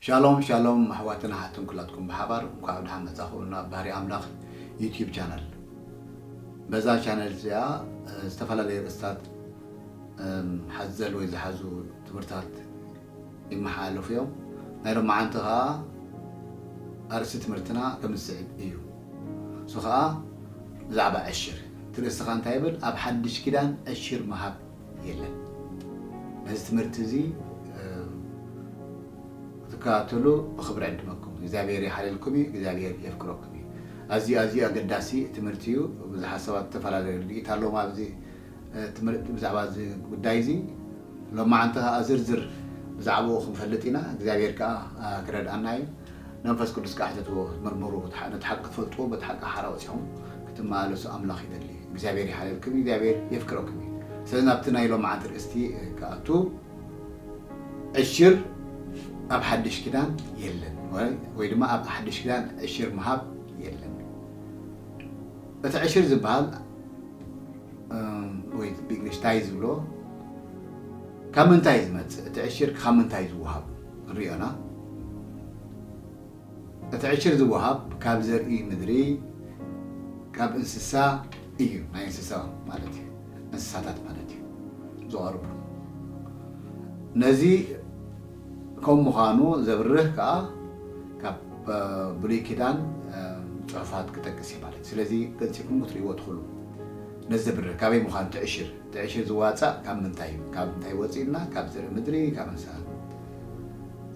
ሻሎም ሻሎም ኣሕዋትን ኣሓትን ኩላትኩም ብሓባር እንኳዕ ብደሓን መጻኹም ናብ ባህሪ ኣምላኽ ዩቲዩብ ቻነል። በዛ ቻነል እዚኣ እ፣ ዝተፈላለዩ ርእስታት እም፣ ሓዘል ወይ ዝሓዙ ትምህርታት ይመሓላለፉ እዮም። ናይ ሎማዓንቲ ኸዓ ኣርእስቲ ትምህርትና ከም ዝስዕብ እዩ። እሱ ኸዓ ብዛዕባ ዕሽር እቲ ርእስኻ እንታይ ይብል? ኣብ ሓድሽ ኪዳን ዕሽር ምሃብ የለን። ነዚ ትምህርቲ እዚ እም፣ ክትከታተሉ ብኽብሪ ዕድመኩም። እግዚኣብሔር ይሓልልኩም እዩ፣ እግዚኣብሔር የፍቅረኩም እዩ። ኣዝዩ ኣዝዩ ኣገዳሲ ትምህርቲ እዩ። ብዙሓት ሰባት ዝተፈላለዩ ርድኢት ኣለዎም ኣብዚ እ፣ ትምህርቲ ብዛዕባ እዚ ጉዳይ እዚ። ሎማዓንቲ ኸዓ ዝርዝር ብዛዕባኡ ክንፈልጥ ኢና። እግዚኣብሔር ከኣ እ፣ ክረድኣና እዩ። መንፈስ ቅዱስ ከኣ ሕተትዎ፣ መርምሩ፣ እቲ ሓ- ነቲ ሓቂ ክትፈልጥዎ በቲ ሓቂ ሓራ ወፂኹም ክትመላለሱ ኣምላኽ ይደሊ። እግዚኣብሔር ይሓልልኩም እዩ፣ እግዚኣብሔር የፍቅረኩም እዩ። ስለዚ ናብቲ ናይ ሎማዓንቲ ርእስቲ እ፣ ክኣቱ ዕሽር ኣብ ሓድሽ ኪዳን የለን ወይ- ወይ ድማ ኣብ ሓድሽ ኪዳን ዕሽር ምሃብ የለን። እቲ ዕሽር ዝበሃል እም፣ ወይ ብእንግሊሽ ታይዝ ዝብሎ ካብ ምንታይ እዩ ዝመፅእ? እቲ ዕሽር ካብ ምንታይ ዝወሃብ? ክንሪኦና። እቲ ዕሽር ዝወሃብ ካብ ዘርኢ ምድሪ ካብ እንስሳ እዩ። ናይ እንስሳ ማለት እዩ፣ እንስሳታት ማለት እዩ ዝቐርቡ። ነዚ ከም ምዃኑ ዘብርህ ከዓ ካብ እ፣ ብሉይ ኪዳን እ፣ ፅሑፋት ክጠቅስ እዩ ማለት እዩ። ስለዚ ገፂኩም ክትሪእዎ ትኽእሉ። ነዚ ዘብርህ ካበይ ምዃኑ ትዕሽር ትዕሽር ዝዋፃእ ካብ ምንታይ እዩ? ካብ ምንታይ ወፂእና? ካብ ዘርኢ ምድሪ፣ ካብ እንስሳ።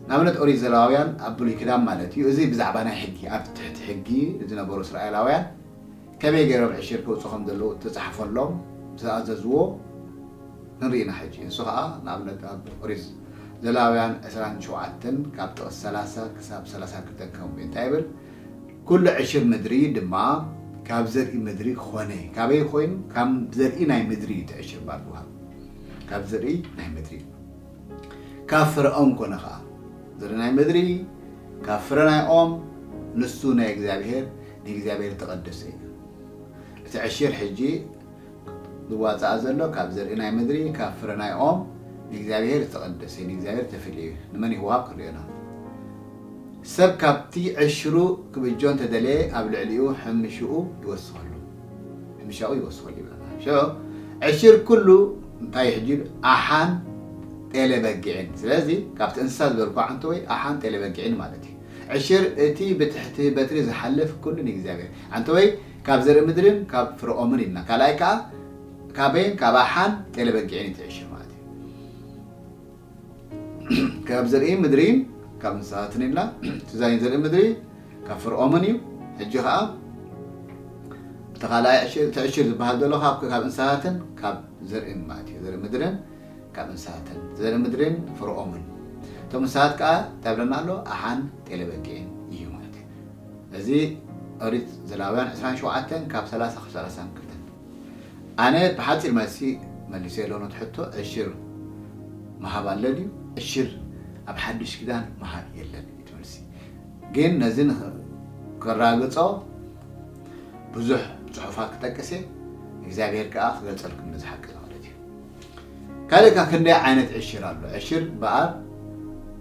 ንኣብነት ኦሪት ዘለዋውያን ኣብ ብሉይ ኪዳን ማለት እዩ። እዚ ብዛዕባ ናይ ሕጊ ኣብ ትሕቲ ሕጊ ዝነበሩ እስራኤላውያን ከመይ ገይሮም ዕሽር ከውፅኡ ከም ዘለዉ ተፃሕፈሎም ዝተኣዘዝዎ ንርኢ ኢና። ሕጂ ንሱ ከዓ ንኣብነት ኣብ ኦሪት ዘሌዋውያን ዕስራን ሸውዓተን ካብ ጥቕሲ ሰላሳ ክሳብ ሰላሳ ክልተ ከም እንታይ ይብል? ኩሉ ዕሽር ምድሪ ድማ ካብ ዘርኢ ምድሪ ኮነ። ካበይ ኮይኑ? ካብ ዘርኢ ናይ ምድሪ እዩ እቲ ዕሽር ባር ዝወሃብ። ካብ ዘርኢ ናይ ምድሪ ካብ ፍረ ኦም ኮነ ኸዓ ዘርኢ ናይ ምድሪ ካብ ፍረ ናይ ኦም ንሱ ናይ እግዚኣብሔር ንእግዚኣብሔር ዝተቐደሰ እዩ። እቲ ዕሽር ሕጂ ዝዋፃእ ዘሎ ካብ ዘርኢ ናይ ምድሪ ካብ ፍረ ናይ ኦም ንእግዚኣብሔር ዝተቐደሰ እዩ፣ ንእግዚኣብሔር ተፈልዩ እዩ። ንመን ይህወሃብ ክንሪኦ ኢና። ሰብ ካብቲ ዕሽሩ ክብጆ እንተደለየ ኣብ ልዕሊኡ ሕምሽኡ ይወስኸሉ፣ ሕምሻኡ ይወስኸሉ ይብለና። ሽዑ ዕሽር ኩሉ እንታይ ሕጂ ኣሓን ጤለ በጊዕን። ስለዚ ካብቲ እንስሳ ዝበልኩ ዓንተወይ ኣሓን ጤለ በጊዕን ማለት እዩ። ዕሽር እቲ ብትሕቲ በትሪ ዝሓልፍ ኩሉ ንእግዚኣብሔር። ዓንተወይ ካብ ዘርኢ ምድርን ካብ ፍረ ኦምን ኢልና። ካልኣይ ከዓ ካበይን ካብ ኣሓን ጤለ በጊዕን እዩ እቲ ዕሽር ማለት እዩ። ካብ ዘርኢ ምድሪን ካብ እንስሳትን ኢልና። እቲ ናይ ዘርኢ ምድሪ ካብ ፍረ ኦምን እዩ። ሕጂ ከዓ እቲ ካልኣይ ዕሽር፣ እቲ ዕሽር ዝበሃል ዘሎ ካብ ካብ እንስሳትን ካብ ዘርእን ማለት እዩ። ዘርኢ ምድርን ካብ እንስሳትን፣ ዘርኢ ምድርን ፍረ ኦምን። እቶም እንስሳት ከዓ እንታይ ይብለና ኣሎ? ኣሓን ጤለ በጊዕን እዩ ማለት እዩ። እዚ ኦሪት ዘሌዋውያን ዕስራን ሸውዓተን ካብ ሰላሳ ክሳብ ሰላሳን ክልተን። ኣነ ብሓፂር መልሲ መሊሰ ኣሎ ነቲ ሕቶ። ዕሽር ምሃብ ኣሎ ድዩ? ዕሽር ኣብ ሓድሽ ኪዳን ምሃብ የለን እዩ እቲ መልሲ። ግን ነዚ ንኽ- ከራግፆ ብዙሕ ፅሑፋት ክጠቅስ እየ። እግዚኣብሔር ከዓ ክገልፀልኩም ነዚ ሓቂ ማለት እዩ። ካልእ ካብ ክንደይ ዓይነት ዕሽር ኣሎ? ዕሽር በኣር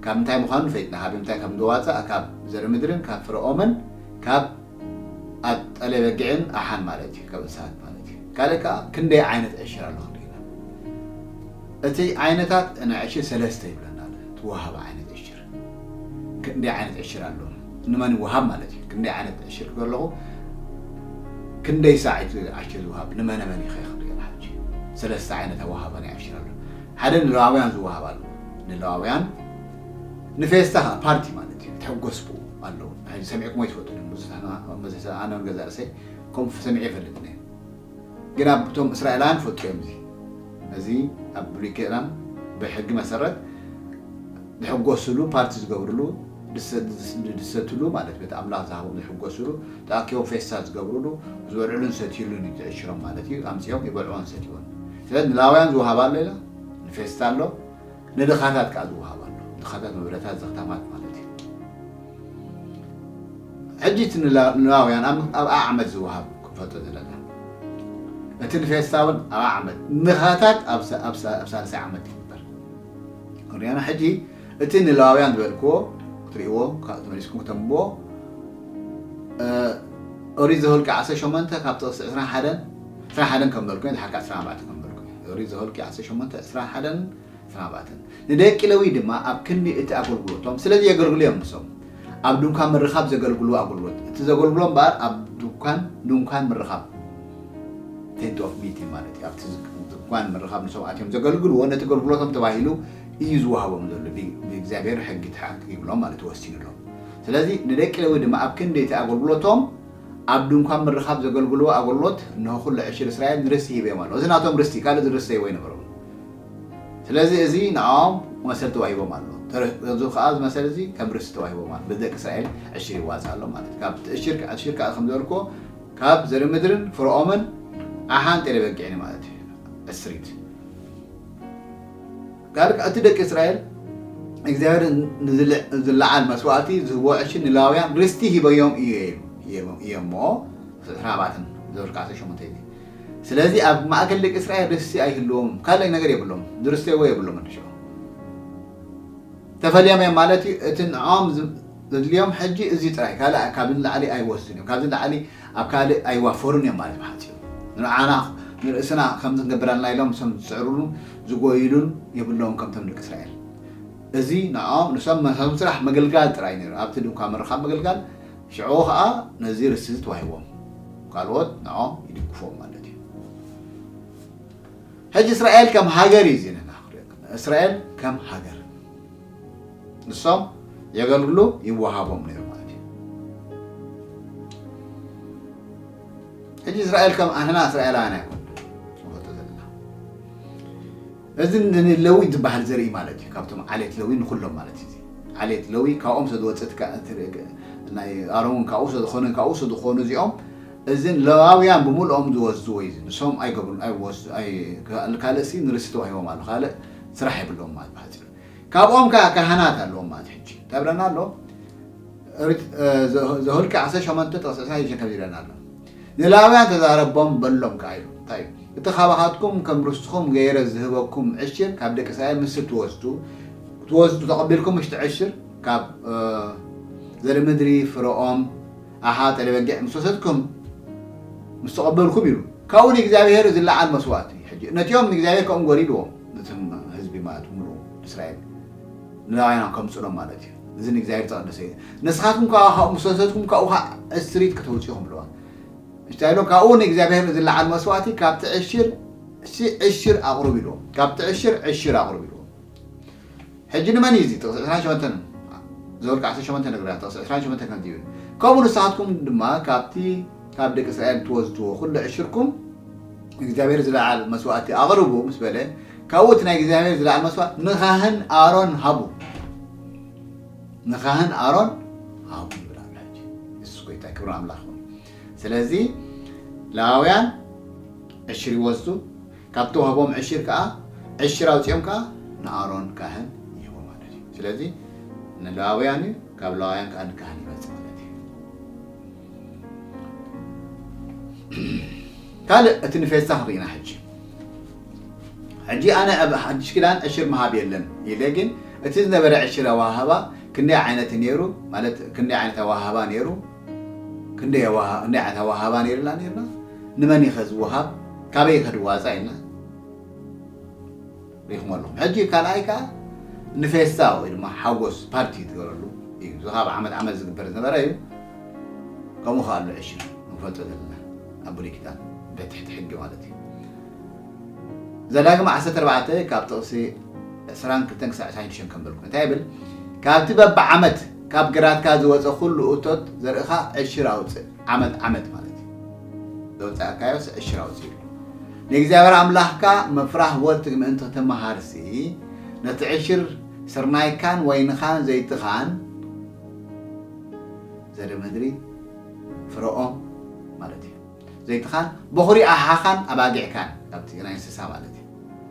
ካብ ምንታይ ምዃኑ ፈይጥና፣ ካብ ምንታይ ከም ዝዋፃእ፣ ካብ ዘርኢ ምድርን ካብ ፍረ ኦምን ካብ ኣጠለ በጊዕን ኣሓን ማለት እዩ፣ ካብ እንስሳት ማለት እዩ። ካልእ ከዓ ክንደይ ዓይነት ዕሽር ኣሎ ክንርኢ ኢና። እቲ ዓይነታት ናይ ዕሽር ሰለስተ ይብለና ኣሎ፣ እቲ ወሃቢ ዓይነት ዕሽር። ክንደይ ዓይነት ዕሽር ኣሎ? ንመን ይወሃብ ማለት እዩ? ክንደይ ዓይነት ዕሽር ክብል ኣለኹ? ክንደይ ሳዕ እዩ ዕሽር ዝወሃብ? ንመነ መን ይኸ ክንርኢ ኢና ሕጂ። ሰለስተ ዓይነት ኣወሃባ ናይ ዕሽር ኣሎ። ሓደ ንለዋውያን ዝወሃብ ኣሎ። ንለዋውያን ንፌስታ ኸዓ ፓርቲ ማለት እዩ። ትሕጎስ ብኡ ኣለዉ። ሕጂ ሰሚዕኩሞ ይትፈልጡ ዲኹም? ብዙሕ ኣነ፣ ኣነ ገዛ ርእሰይ ከምኡ ሰሚዐ ይፈልጥን እየ። ግን ኣብ እቶም እስራኤላውያን ፈልጡ እዮም። እዚ፣ እዚ ኣብ ብሉይ ኪዳን ብሕጊ መሰረት ዝሕጎስሉ፣ ፓርቲ ዝገብርሉ፣ ድሰ-፣ ድስ-፣ ድሰትሉ ማለት ቤት ኣምላኽ ዝሃቦም ዝሕጎስሉ፣ ተኣኪቦም ፌስታ ዝገብርሉ፣ ዝበልዕሉን ዝሰትይሉን እዩ እቲ ዕሽሮም ማለት እዩ። ኣምጺኦም ይበልዕዎን ይሰትይዎን። ስለዚ ንላውያን ዝወሃብ ኣሎ ኢላ፣ ንፌስታ ኣሎ፣ ንድኻታት ከኣ ዝወሃብ ኣሎ። ድኻታት መበለታት ዘኽታማት ማለት እዩ። ሕጂ እቲ ንላ-፣ ንላውያን ኣብ፣ ኣብ ኣዕመት ዝወሃብ ክንፈልጦ ዘለና። እቲ ንፌስታ እውን ኣብ ኣዕመት፣ ንኻታት ኣብ ሳ-፣ ኣብ ሳ-፣ ኣብ ሳልሳይ ዓመት ይግበር። ክንሪኣና ሕጂ እቲ ንላውያን ዝበልክዎ ትርእይዎ፣ ካብ ተመሊስኩም ክተንብቦ። ኦሪት ዘኍልቂ ዓሰርተ ሸሞንተ ካብ ጥቕሲ ዕስራን ሓደን፣ ዕስራን ሓደን ከም በልኩ፣ ድሓር ከዓ ዕስራን ኣርባዕተን ከም በልኩ። ኦሪት ዘኍልቂ ዓሰርተ ሸሞንተ ዕስራን ሓደን ዕስራን ኣርባዕተን። ንደቂ ሌዊ ድማ ኣብ ክንዲ እቲ ኣገልግሎቶም፣ ስለዚ የገልግሉ እዮም ንሶም፣ ኣብ ድንኳን ምርኻብ ዘገልግሉ ኣገልግሎት፣ እቲ ዘገልግሎ እምበኣር ኣብ ድንኳን፣ ድንኳን ምርኻብ፣ ቴንት ኦፍ ሚቲንግ ማለት እዩ። ኣብቲ ድንኳን ምርኻብ ንሶም ኣትዮም ዘገልግልዎ፣ ነቲ ኣገልግሎቶም ተባሂሉ እዩ ዝወሃቦም ዘሎ፣ ብ-፣ ብእግዚኣብሔር ሕጊ ተሓኪብሎም ማለት ተወሲኑሎም። ስለዚ ንደቂ ሌዊ ድማ ኣብ ክንዲ እቲ ኣገልግሎቶም ኣብ ድንኳን ምርኻብ ዘገልግልዎ ኣገልግሎት፣ እንሆ ኩሉ ዕሽር እስራኤል ንርስቲ ሂበዮም ኣለዉ። እዚ ናቶም ርስቲ፣ ካልእ ዝርስተይዎ ኣይነበሮምን። ስለዚ እዚ ንዕኦም መሰል ተዋሂቦም ኣሎ። ተረ-፣ እዚ ከዓ እዚ መሰል እዚ ከም ርስቲ ተዋሂቦም ኣሎ። ብደቂ እስራኤል ዕሽር ይዋፃእ ኣሎ ማለት እዩ። ካብ እቲ ዕሽር፣ ዕሽር ከዓ ከም ዝበልኩዎ፣ ካብ ዘርኢ ምድርን ፍርኦምን ኣሓን ጤለ በጊዕን ማለት እዩ። ዕስሪት። ካልእ እቲ ደቂ እስራኤል እግዚኣብሔር ንዝል-፣ ዝለዓል መስዋእቲ ዝህቦ ዕሽር ንላውያን ርስቲ ሂበዮም እዩ፣ እዮም እሞ፣ ዕስራን ኣርባዕተን ዘኍልቂ ዓሰርተ ሸሞንተ እዩ። ስለዚ ኣብ ማእከል ደቂ እስራኤል ርስቲ ኣይህልዎም፣ ካልእ ነገር የብሎም፣ ዝርስተይዎ የብሎም። ንሽዑ ተፈልዮም እዮም ማለት እዩ። እቲ ንዕኦም ዝ-፣ ዘድልዮም ሕጂ እዚ ጥራይ፣ ካልእ ካብዚ ንላዕሊ ኣይወስዱን እዮም። ካብዚ ንላዕሊ ኣብ ካልእ ኣይዋፈሩን እዮም ማለት ብሓጺሩ። ንዓና ንርእስና ከምዚ ክንገብር ኣለና ኢሎም እሶም ዝስዕሩሉን ዝጎይሉን የብሎም ከምቶም ደቂ እስራኤል። እዚ ንዕኦም፣ ንሶም፣ ንሶም ስራሕ ምግልጋል ጥራይ ነይሩ። ኣብቲ ድንኳን ምርኻብ ምግልጋል፣ ሽዑ ኸኣ ነዚ ርስቲ እዚ ተዋሂቦም። ካልኦት ንዕኦም ይድግፎም ማለት እዩ። ሕጂ እስራኤል ከም ሃገር እዩ ዜናና። እስራኤል ከም ሃገር። ንሶም የገልግሉ፣ ይወሃቦም ነይሩ ማለት እዩ። ሕጂ እስራኤል ከም ኣንሕና እስራኤላውያን ኣይኮን ንፈልጦ ዘለና። እዚ ንሌዊ ዝበሃል ዘርኢ ማለት እዩ። ካብቶም ዓሌት ሌዊ ንኹሎም ማለት እዩ። እዚ ዓሌት ሌዊ ካብኦም ስለ ዝወፅእ፣ እቲ ካ-፣ እቲ ርግ-፣ ናይ ኣሮን ካብኡ ስለ ዝኾነ፣ ካብኡ ስለ ዝኾኑ እዚኦም፣ እዚ ሌዋውያን ብምልኦም ዝወስድዎ እዩ። ንሶም ኣይገብሩን፣ ኣይወስ-፣ ኣይ-፣ ካልእ ሲ ንርስቲ ተዋሂቦም ኣሎ። ካልእ ስራሕ የብሎም ማለት ብሓፂሩ። ካብኦም ከዓ ካህናት ኣለዎም ማለት ሕጂ። እንታይ ብለና ኣሎ? ኦሪት፣ እ፣ ዘ-፣ ዘኍልቂ ዓሰርተ ሸሞንተ ጥቕሲ ዕስራን ሽዱሽተን ከምዚ ይብለና ኣሎ። ንላውያን ተዛረቦም በሎም ከዓ ኢሉ። እንታይ እዩ? እቲ ካባኻትኩም ከም ርስትኹም ገይረ ዝህበኩም ዕሽር ካብ ደቂ እስራኤል ምስ ትወስዱ፣ ትወስዱ ተቐቢልኩም ምሽቲ ዕሽር ካብ፣ እ፣ ዘርኢ ምድሪ ፍርኦን ኣሓ ጤለ በጊዕ ምስ ወሰድኩም፣ ምስ ተቐበልኩም ኢሉ። ካብኡ ንእግዚኣብሔር ዝለዓል መስዋእቲ። ሕጂ ነቲኦም ንእግዚኣብሔር ከምኡ ገሪድዎም፣ ነቶም ህዝቢ ማለት ምሉእ እስራኤል ንላውያን ከምጽሎም ማለት እዩ። እዚ ንእግዚኣብሔር ዝተቐደሰ እዩ። ንስኻትኩም ከዓ ካብኡ ምስ ወሰድኩም፣ ካብኡ ከዓ ዕስሪት ከተውፅኡ ኢኹም ብለዋ። እንታይ ኢሎ? ካብኡ ንእግዚኣብሔር ዝለዓል መስዋእቲ ካብቲ ዕሽር፣ ሲ-፣ ዕሽር ኣቕርቡ ኢልዎም። ካብቲ ዕሽር፣ ዕሽር ኣቕርቡ ኢልዎም። ሕጂ ንመን እዩ እዚ? ጥቕሲ ዕስራን ሸሞንተን፣ ዘኍልቂ ዓሰርተ ሸሞንተ ነግረና፣ ጥቕሲ ዕስራን ሸሞንተን ከምዚ ይብል፣ ከምኡ ንስኻትኩም ድማ ካብቲ ካብ ደቂ እስራኤል ትወስድዎ ኩሉ ዕሽርኩም እግዚኣብሔር ዝለዓል መስዋእቲ ኣቕርቡ ምስ በለ፣ ካብኡ እቲ ናይ እግዚኣብሔር ዝለዓል መስዋእቲ ንኻህን ኣሮን ሃቡ። ንኻህን ኣሮን ሃቡ ይብል ኣሎ። ሕጂ የሱስ ጎይታ፣ ክብሪ ኣምላኽ ይኹን። ስለዚ ላውያን ዕሽር ይወስዱ፣ ካብ ተዋህቦም ዕሽር ከኣ፣ ዕሽር ኣውጺኦም ከኣ ንኣሮን ካህን ይህቦ ማለት እዩ። ስለዚ ንላውያን እዩ፣ ካብ ላውያን ከኣ ንካህን ይመጽእ ማለት እዩ። ካልእ እቲ ንፌስታ ክንርኢና ሕጂ። ሕጂ ኣነ ኣብ ሓድሽ ኪዳን ዕሽር ምሃብ የለን ኢለ፣ ግን እቲ ዝነበረ ዕሽር ኣወሃህባ ክንደይ ዓይነት ነይሩ፣ ማለት ክንደይ ዓይነት ኣወሃህባ ነይሩ፣ ክንደይ ኣወሃ-፣ ክንደይ ዓይነት ኣወሃህባ ነይርና ነይርና፣ ንመን እዩ ከ ዝወሃብ፣ ካበይ እዩ ከ ዝዋጻእ ኢልና ሪኢኹም ኣለኹም። ሕጂ ካልኣይ ከኣ ንፌስታ ወይ ድማ ሓጎስ ፓርቲ ትገብረሉ እዩ። እዚ ካብ ዓመት ዓመት ዝግበር ዝነበረ እዩ። ከምኡ ከኣ ኣሎ ዕሽር ንፈልጦ ዘለና ኣብ ብሉይ ኪዳን በትሕቲ ሕጊ ማለት እዩ። ዘዳግም ዓሰርተ ኣርባዕተ ካብ ጥቕሲ ዕስራን ክልተን ክሳዕ ዕስራን ሽዱሽተን ከንበልኩም። እንታይ ይብል? ካብቲ በብዓመት ካብ ግራትካ ዝወጸ ኩሉ እቶት ዘርእኻ ዕሽር ኣውጽእ፣ ዓመት ዓመት ማለት እዩ። ዘውጻእካዮስ ዕሽር ኣውጽእ ይብል። ንእግዚኣብሔር ኣምላኽካ ምፍራህ ወትግ ምእንቲ ክትመሃርሲ፣ ነቲ ዕሽር ስርናይካን ወይንኻን ዘይትኻን ዘርኢ ምድሪ ፍርኦን ማለት እዩ። ዘይትኻን በኹሪ ኣሓኻን ኣባጊዕካን፣ ካብቲ ናይ እንስሳ ማለት እዩ።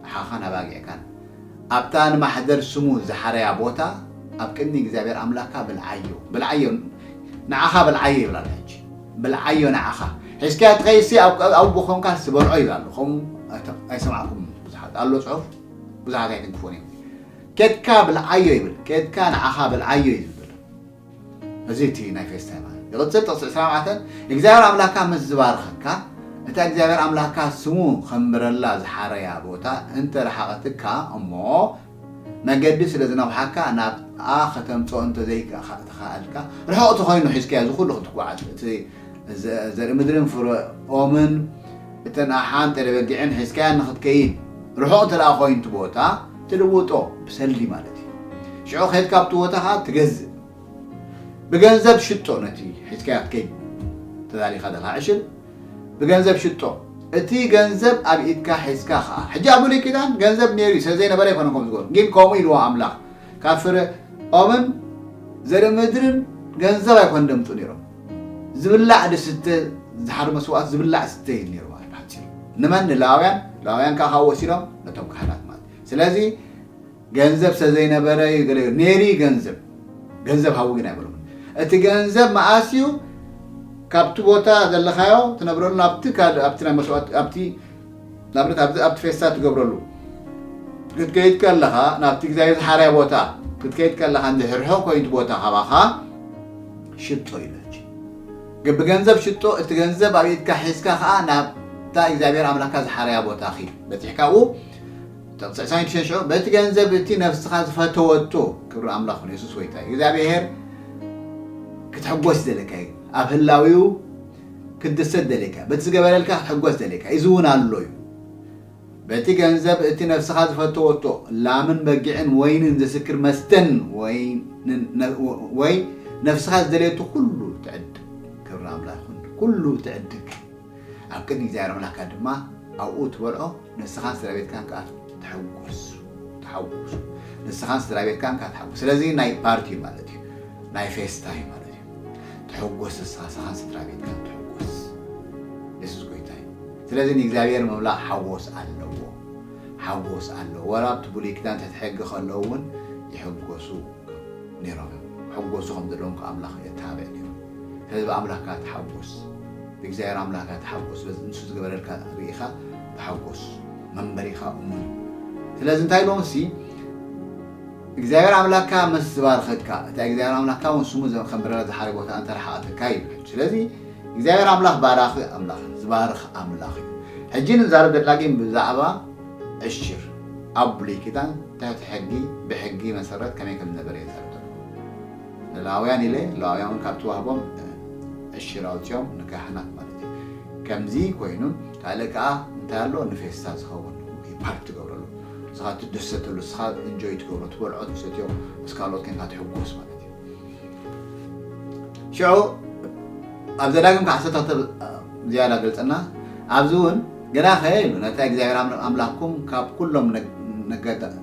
ኣሓኻን ኣባጊዕካን ኣብታ ንማሕደር ስሙ ዝሓረያ ቦታ ኣብ ቅድሚ እግዚኣብሔር ኣምላኽካ ብልዓዮ። ብልዓዮ፣ ንዓኻ ብልዓዮ ይብል ኣሎ ሕጂ። ብልዓዮ ንዓኻ። ሒዝካዮ ትኸይድሲ ኣብ፣ ኣብኡ ብኾንካ ዝበልዖ ይብል ኣሎ። ከምኡ ኣይተ-፣ ኣይሰማዕኩምን ብዙሓት። ኣሎ ጽሑፍ፣ ብዙሓት ኣይትንክፉን እዮም። ኬድካ ብልዓዮ ይብል። ኬድካ ንዓኻ ብልዓዮ እዩ ዝብል። እዚ እቲ ናይ ፌስታ ማለት ይቕጽል። ጥቕሲ ዕስራን ኣርባዕተን፣ እግዚኣብሔር ኣምላካ ምስ ዝባርኸካ፣ እታ እግዚኣብሔር ኣምላካ ስሙ ከንብረላ ዝሓረያ ቦታ እንተ ረሓቐትካ እሞ፣ መገዲ ስለ ዝነውሓካ፣ ናብኣ ከተምጽኦ እንተ ዘይከኣልካ፣ ርሑቕ ተኾይኑ ሒዝካዮ እዚ ኩሉ ክትጓዓዝ፣ እቲ ዘርኢ ምድርን ፍረ ኦምን እተን ኣሓን ጠለ በጊዕን ሒዝካያ ንክትከይድ ርሑቕ እንተ ደኣ ኮይኑ እቲ ቦታ ትልውጦ ብሰልዲ ማለት እዩ። ሽዑ ከድካ ኣብቲ ቦታ ከዓ ትገዝእ። ብገንዘብ ሽጦ ነቲ ሒዝካያ ትከይድ ተዳሊኻ ዘለካ ዕሽል ብገንዘብ ሽጦ። እቲ ገንዘብ ኣብ ኢድካ ሒዝካ ከዓ ሕጂ ኣብ ብሉይ ኪዳን ገንዘብ ነይሩ እዩ፣ ስለ ዘይነበረ ኣይኮነ ከም ዝገበሩ። ግን ከምኡ ኢልዎ ኣምላኽ ካብ ፍረ ኦምን ዘርኢ ምድርን ገንዘብ ኣይኮን ደምፁ ነይሮም። ዝብላዕ ድስተ ዝሓር መስዋዕት ዝብላዕ ስተ እዩ ነይሩ ማለት ብሓፂሩ። ንመን ንላውያን? ላውያን ከዓ ካብ ወሲዶም ነቶም ካህናት ማለት እዩ። ስለዚ ገንዘብ ስለ ዘይነበረ እዩ ገለ ነይሩ ገንዘብ ገንዘብ ሃቡ ግን ኣይበሎምን። እቲ ገንዘብ መኣስ እዩ ካብቲ ቦታ ዘለኻዮ ትነብረሉ ናብቲ ካልእ ኣብቲ ናይ መስዋዕት ኣብቲ ንኣብነት ኣብዚ ኣብቲ ፌስታ ትገብረሉ ክትከይድ ከለኻ ናብቲ እግዚኣብሔር ዝሓርያ ቦታ ክትከይድ ከለኻ እንድሕር ርሑቕ ኮይኑ እቲ ቦታ ካባኻ ሽጦ ኢሉ ሕጂ ግን ብገንዘብ ሽጦ። እቲ ገንዘብ ኣብ ኢድካ ሒዝካ ከዓ ናብታ እግዚኣብሔር ኣምላካ ዝሓርያ ቦታ ኺድ። በፂሕካ ኣብኡ ጥቕሲ ዕስራን ሽዱሽተን ሽዑ በቲ ገንዘብ እቲ ነፍስኻ ዝፈተወቶ ክብሪ ኣምላኽ ይኹን የሱስ ጎይታ እዩ። እግዚኣብሔር ክትሕጎስ ይደለካ እዩ። ኣብ ህላዊኡ ክትድሰት ደለካ በቲ ዝገበረልካ ክትሕጎስ ደለካ እዚ እውን ኣሎ እዩ። በቲ ገንዘብ እቲ ነፍስኻ ዝፈተወቶ ላምን በጊዕን ወይንን ዝስክር መስተን ወይ ነፍስኻ ዝደለየቱ ኩሉ ትዕድግ። ክብሪ ኣምላኽ ይኹን። ኩሉ ትዕድግ። ኣብ ቅድሚ እግዚኣብሔር ኣምላኽካ ድማ ኣብኡ ትበልዖ፣ ንስኻን ስድራ ቤትካን ከዓ ትሕጎስ። ትሓጉሱ። ንስኻን ስድራ ቤትካን ከዓ ትሓጉስ። ስለዚ ናይ ፓርቲ እዩ ማለት እዩ። ናይ ፌስታ እዩ ማለት እዩ። ትሕጎስ ንስኻ፣ ንስኻን ስድራ ቤትካን ትሕጎስ። የሱስ ጎይታ እዩ። ስለዚ ንእግዚኣብሔር ምምላኽ ሓጎስ ኣለዎ። ሓጎስ ኣለዎ። ዋላ ኣብቲ ብሉይ ኪዳን ትሕቲ ሕጊ ከለዉ እውን ይሕጎሱ ነይሮም እዮም። ክሕጎሱ ከም ዘለዎም ከዓ ኣምላኽ የተባብዕ ነይሩ። ስለዚ ብኣምላኽካ ተሓጎስ። ብእግዚኣብሔር ኣምላኽካ ተሓጎስ። በዚ ንሱ ዝገበረልካ ርኢኻ ተሓጎስ። መንበሪኻ እሙን እዩ። ስለዚ እንታይ ኢሎም ሲ እግዚኣብሔር ኣምላኽካ ምስ ዝባርኸካ፣ እታ እግዚኣብሔር ኣምላኽካ እውን ስሙ ዘ-፣ ከም በረራ ዝሓሪ ቦታ እንተ ረሓቐትካ ይብል። ስለዚ እግዚኣብሔር ኣምላኽ ባራኺ ኣምላኽ እዩ፣ ዝባርኽ ኣምላኽ እዩ። ሕጂ ንዛረብ ዘለና ግን ብዛዕባ ዕሽር ኣብ ብሉይ ኪዳን ትሕቲ ሕጊ ብሕጊ መሰረት ከመይ ከም ዝነበረ እየ ዝዛረብ ዘለኹ። ንላውያን ኢለ፣ ላውያን እውን ካብ ተዋህቦም ዕሽር ኣውፂኦም ንካህናት ማለት እዩ። ከምዚ ኮይኑ ካልእ ከዓ እንታይ ኣሎ ንፌስታ ዝኸውን ፓርቲ ትገብረሉ ንስኻ ትደሰተሉ ንስኻ እንጆይ ትገብሮ ትበልዖ ትሰትዮ ምስ ካልኦት ኮንካ ትሕጎስ ማለት እዩ። ሽዑ ኣብ ዘዳግም ከዓ ዓሰርተ ዝያዳ ገልፀና ኣብዚ እውን ግናኸ ኢሉ ነታ እግዚኣብሔር ኣምላኽኩም ካብ ኩሎም ነገ- ነገዳ-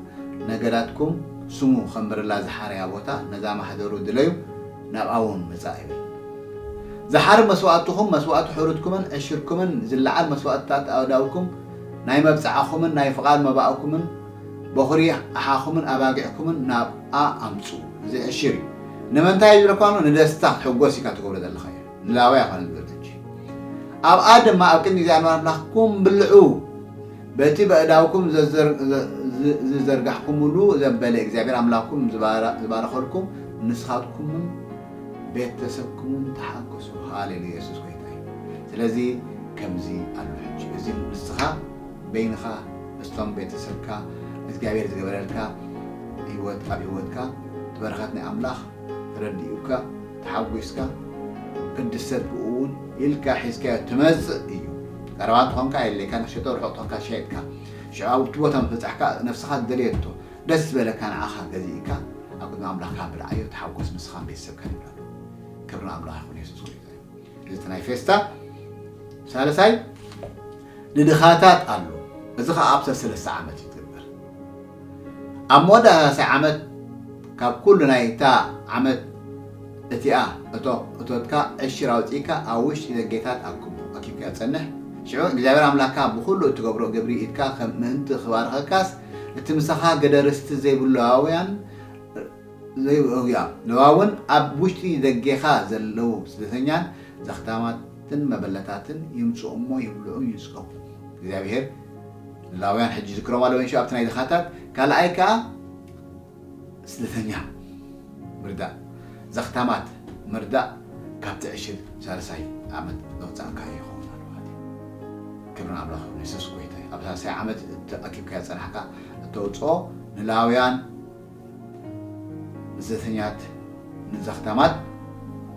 ነገዳትኩም ስሙ ከም ብርላ ዝሓረያ ቦታ ነዛ ማሕደሩ ድለዩ ናብኣ እውን ምፃእ ይብል። ዝሓር መስዋእትኹም መስዋእቲ ሕሩትኩምን ዕሽርኩምን ዝለዓል መስዋእትታት ኣእዳውኩም ናይ መብፅዓኹምን ናይ ፍቓድ መባእኩምን በኹሪ ኣሓኹምን ኣባጊዕኩምን ናብኣ ኣምፁ። እዚ ዕሽር እዩ። ንምንታይ ይብለኳ ኣሎ? ንደስታ ክትሕጎስ ኢካ ትገብሮ ዘለካ እዩ። ንላውያ ኮነ ዝበለች ኣብኣ ድማ ኣብ ቅድሚ እግዚኣብሔር ኣምላኽኩም ብልዑ በቲ በእዳውኩም ዝዘርጋሕኩምሉ ዘበለ እግዚኣብሔር ኣምላኽኩም ዝባረኸልኩም ንስኻትኩምን ቤተሰብኩምን ተሓጎሱ። ሃሌሉያ የሱስ ጎይታ እዩ። ስለዚ ከምዚ ኣሎ ሕጂ እዚ ንስኻ በይንኻ ምስቶም ቤተሰብካ እግዚኣብሔር ዝገበረልካ ህይወት ኣብ ህይወትካ ትበረኸት ናይ ኣምላኽ ተረዲኡካ ተሓጒስካ ክትድሰት ብኡ እውን ኢልካ ሒዝካዮ ትመፅእ እዩ። ቀረባ እንተኾንካ የድልየካ ንክሸጦ ርሑቕ ተኾንካ ሸይጥካ ሽዑ ኣብቲ ቦታ ምበፃሕካ ነፍስኻ ዝደለየቶ ደስ ዝበለካ ንዓኻ ገዚእካ ኣብ ቅድሚ ኣምላኽካ ብልዓዮ ተሓጎስ ንስኻን ቤተሰብካን ይብላሉ። ክብሪ ኣምላኽ ይኹን የሱስ ጎይታ እዩ። እዚ ናይ ፌስታ ሳልሳይ ንድኻታት ኣሎ። እዚ ከዓ ኣብ ሰለስተ ዓመት እዩ ዝግበር። ኣብ መወዳእታ ዓመት ካብ ኩሉ ናይታ ዓመት እቲኣ እቶ እቶትካ ዕሽር ኣውፂእካ ኣብ ውሽጢ ደጌታት ኣክቡ ኣኪብካ ጸንሕ። ሽዑ እግዚኣብሔር ኣምላክካ ብኩሉ እትገብሮ ግብሪ ኢድካ ከም ምእንቲ ክባርኸካስ እቲ ምሳኻ ገደ ርስቲ ዘይብሉ ሌዋውያን ዘይውእውያ ሌዋውን ኣብ ውሽጢ ደጌኻ ዘለዉ ስደተኛን ዘኽታማትን መበለታትን ይምፁ እሞ ይብልዑ ይስከፉ። እግዚኣብሔር ንላውያን ሕጂ ዝክሮም ኣለወን ሽዑ ኣብቲ ናይ ድኻታት ካልኣይ ከዓ ስደተኛ ምርዳእ ዘኽታማት ምርዳእ ካብቲ ዕሽር ሳልሳይ ዓመት ዘውፃእካ ይኸውን ኣሎ ማለት እዩ። ክብሪ ኣምላኽ ይኹን። የሱስ ጎይታ እዩ። ኣብ ሳልሳይ ዓመት እቲ ኣኪብካዮ ዝጸናሕካ እተውፅኦ ንላውያን፣ ንስደተኛት፣ ንዘኽታማት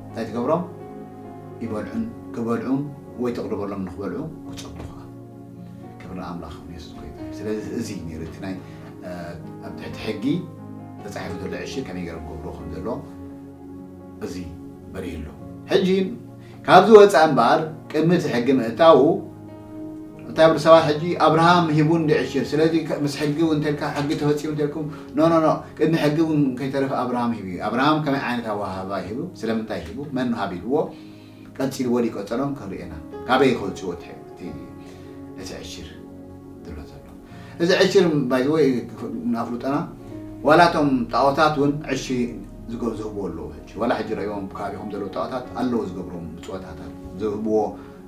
እንታይ ትገብሮም? ይበልዑን ክበልዑን ወይ ተቕርበሎም ንኽበልዑ ክጸብቑኻ። ክብሪ ኣምላኽ ይኹን። የሱስ ጎይታ እዩ። ስለዚ እዚ እዩ ነይሩ እቲ ናይ ኣብ ትሕቲ ሕጊ ተጻሒፉ ዘሎ ዕሽር ከመይ ገይሮም ክገብርዎ ከም ዘለዎም እዚ በሪህሉ። ሕጂ ካብዚ ወፃእ እምበኣር ቅድሚ እቲ ሕጊ ምእታዉ እንታይ ብሉ ሰባት ሕጂ ኣብርሃም ሂቡ እንዲ ዕሽር ስለዚ ምስ ሕጊ እውን እንተልካ ሕጊ ተፈፂሙ እንተልኩም ኖ ኖ ኖ ቅድሚ ሕጊ እውን ከይተረፈ ኣብርሃም ሂቡ እዩ። ኣብርሃም ከመይ ዓይነት ኣወሃባ ሂቡ ስለምንታይ ሂቡ መን ሃብ ኢልዎ ቀፂልዎ ሊቀፀሎም ክንርኤና ካበይ ከውፅዎ እቲ ዕሽር ዝብሎ ዘሎ እዚ ዕሽር ባይዘወይ ንኣፍልጠና ዋላ እቶም ጣዖታት እውን ዕሺ ዝህብዎ ኣለዉ ሕጂ ዋላ ሕጂ ረእዎም ካሪኹም ዘለዉ ጣዖታት ኣለዉ ዝገብርዎም ምፅወታታት ዝህብዎ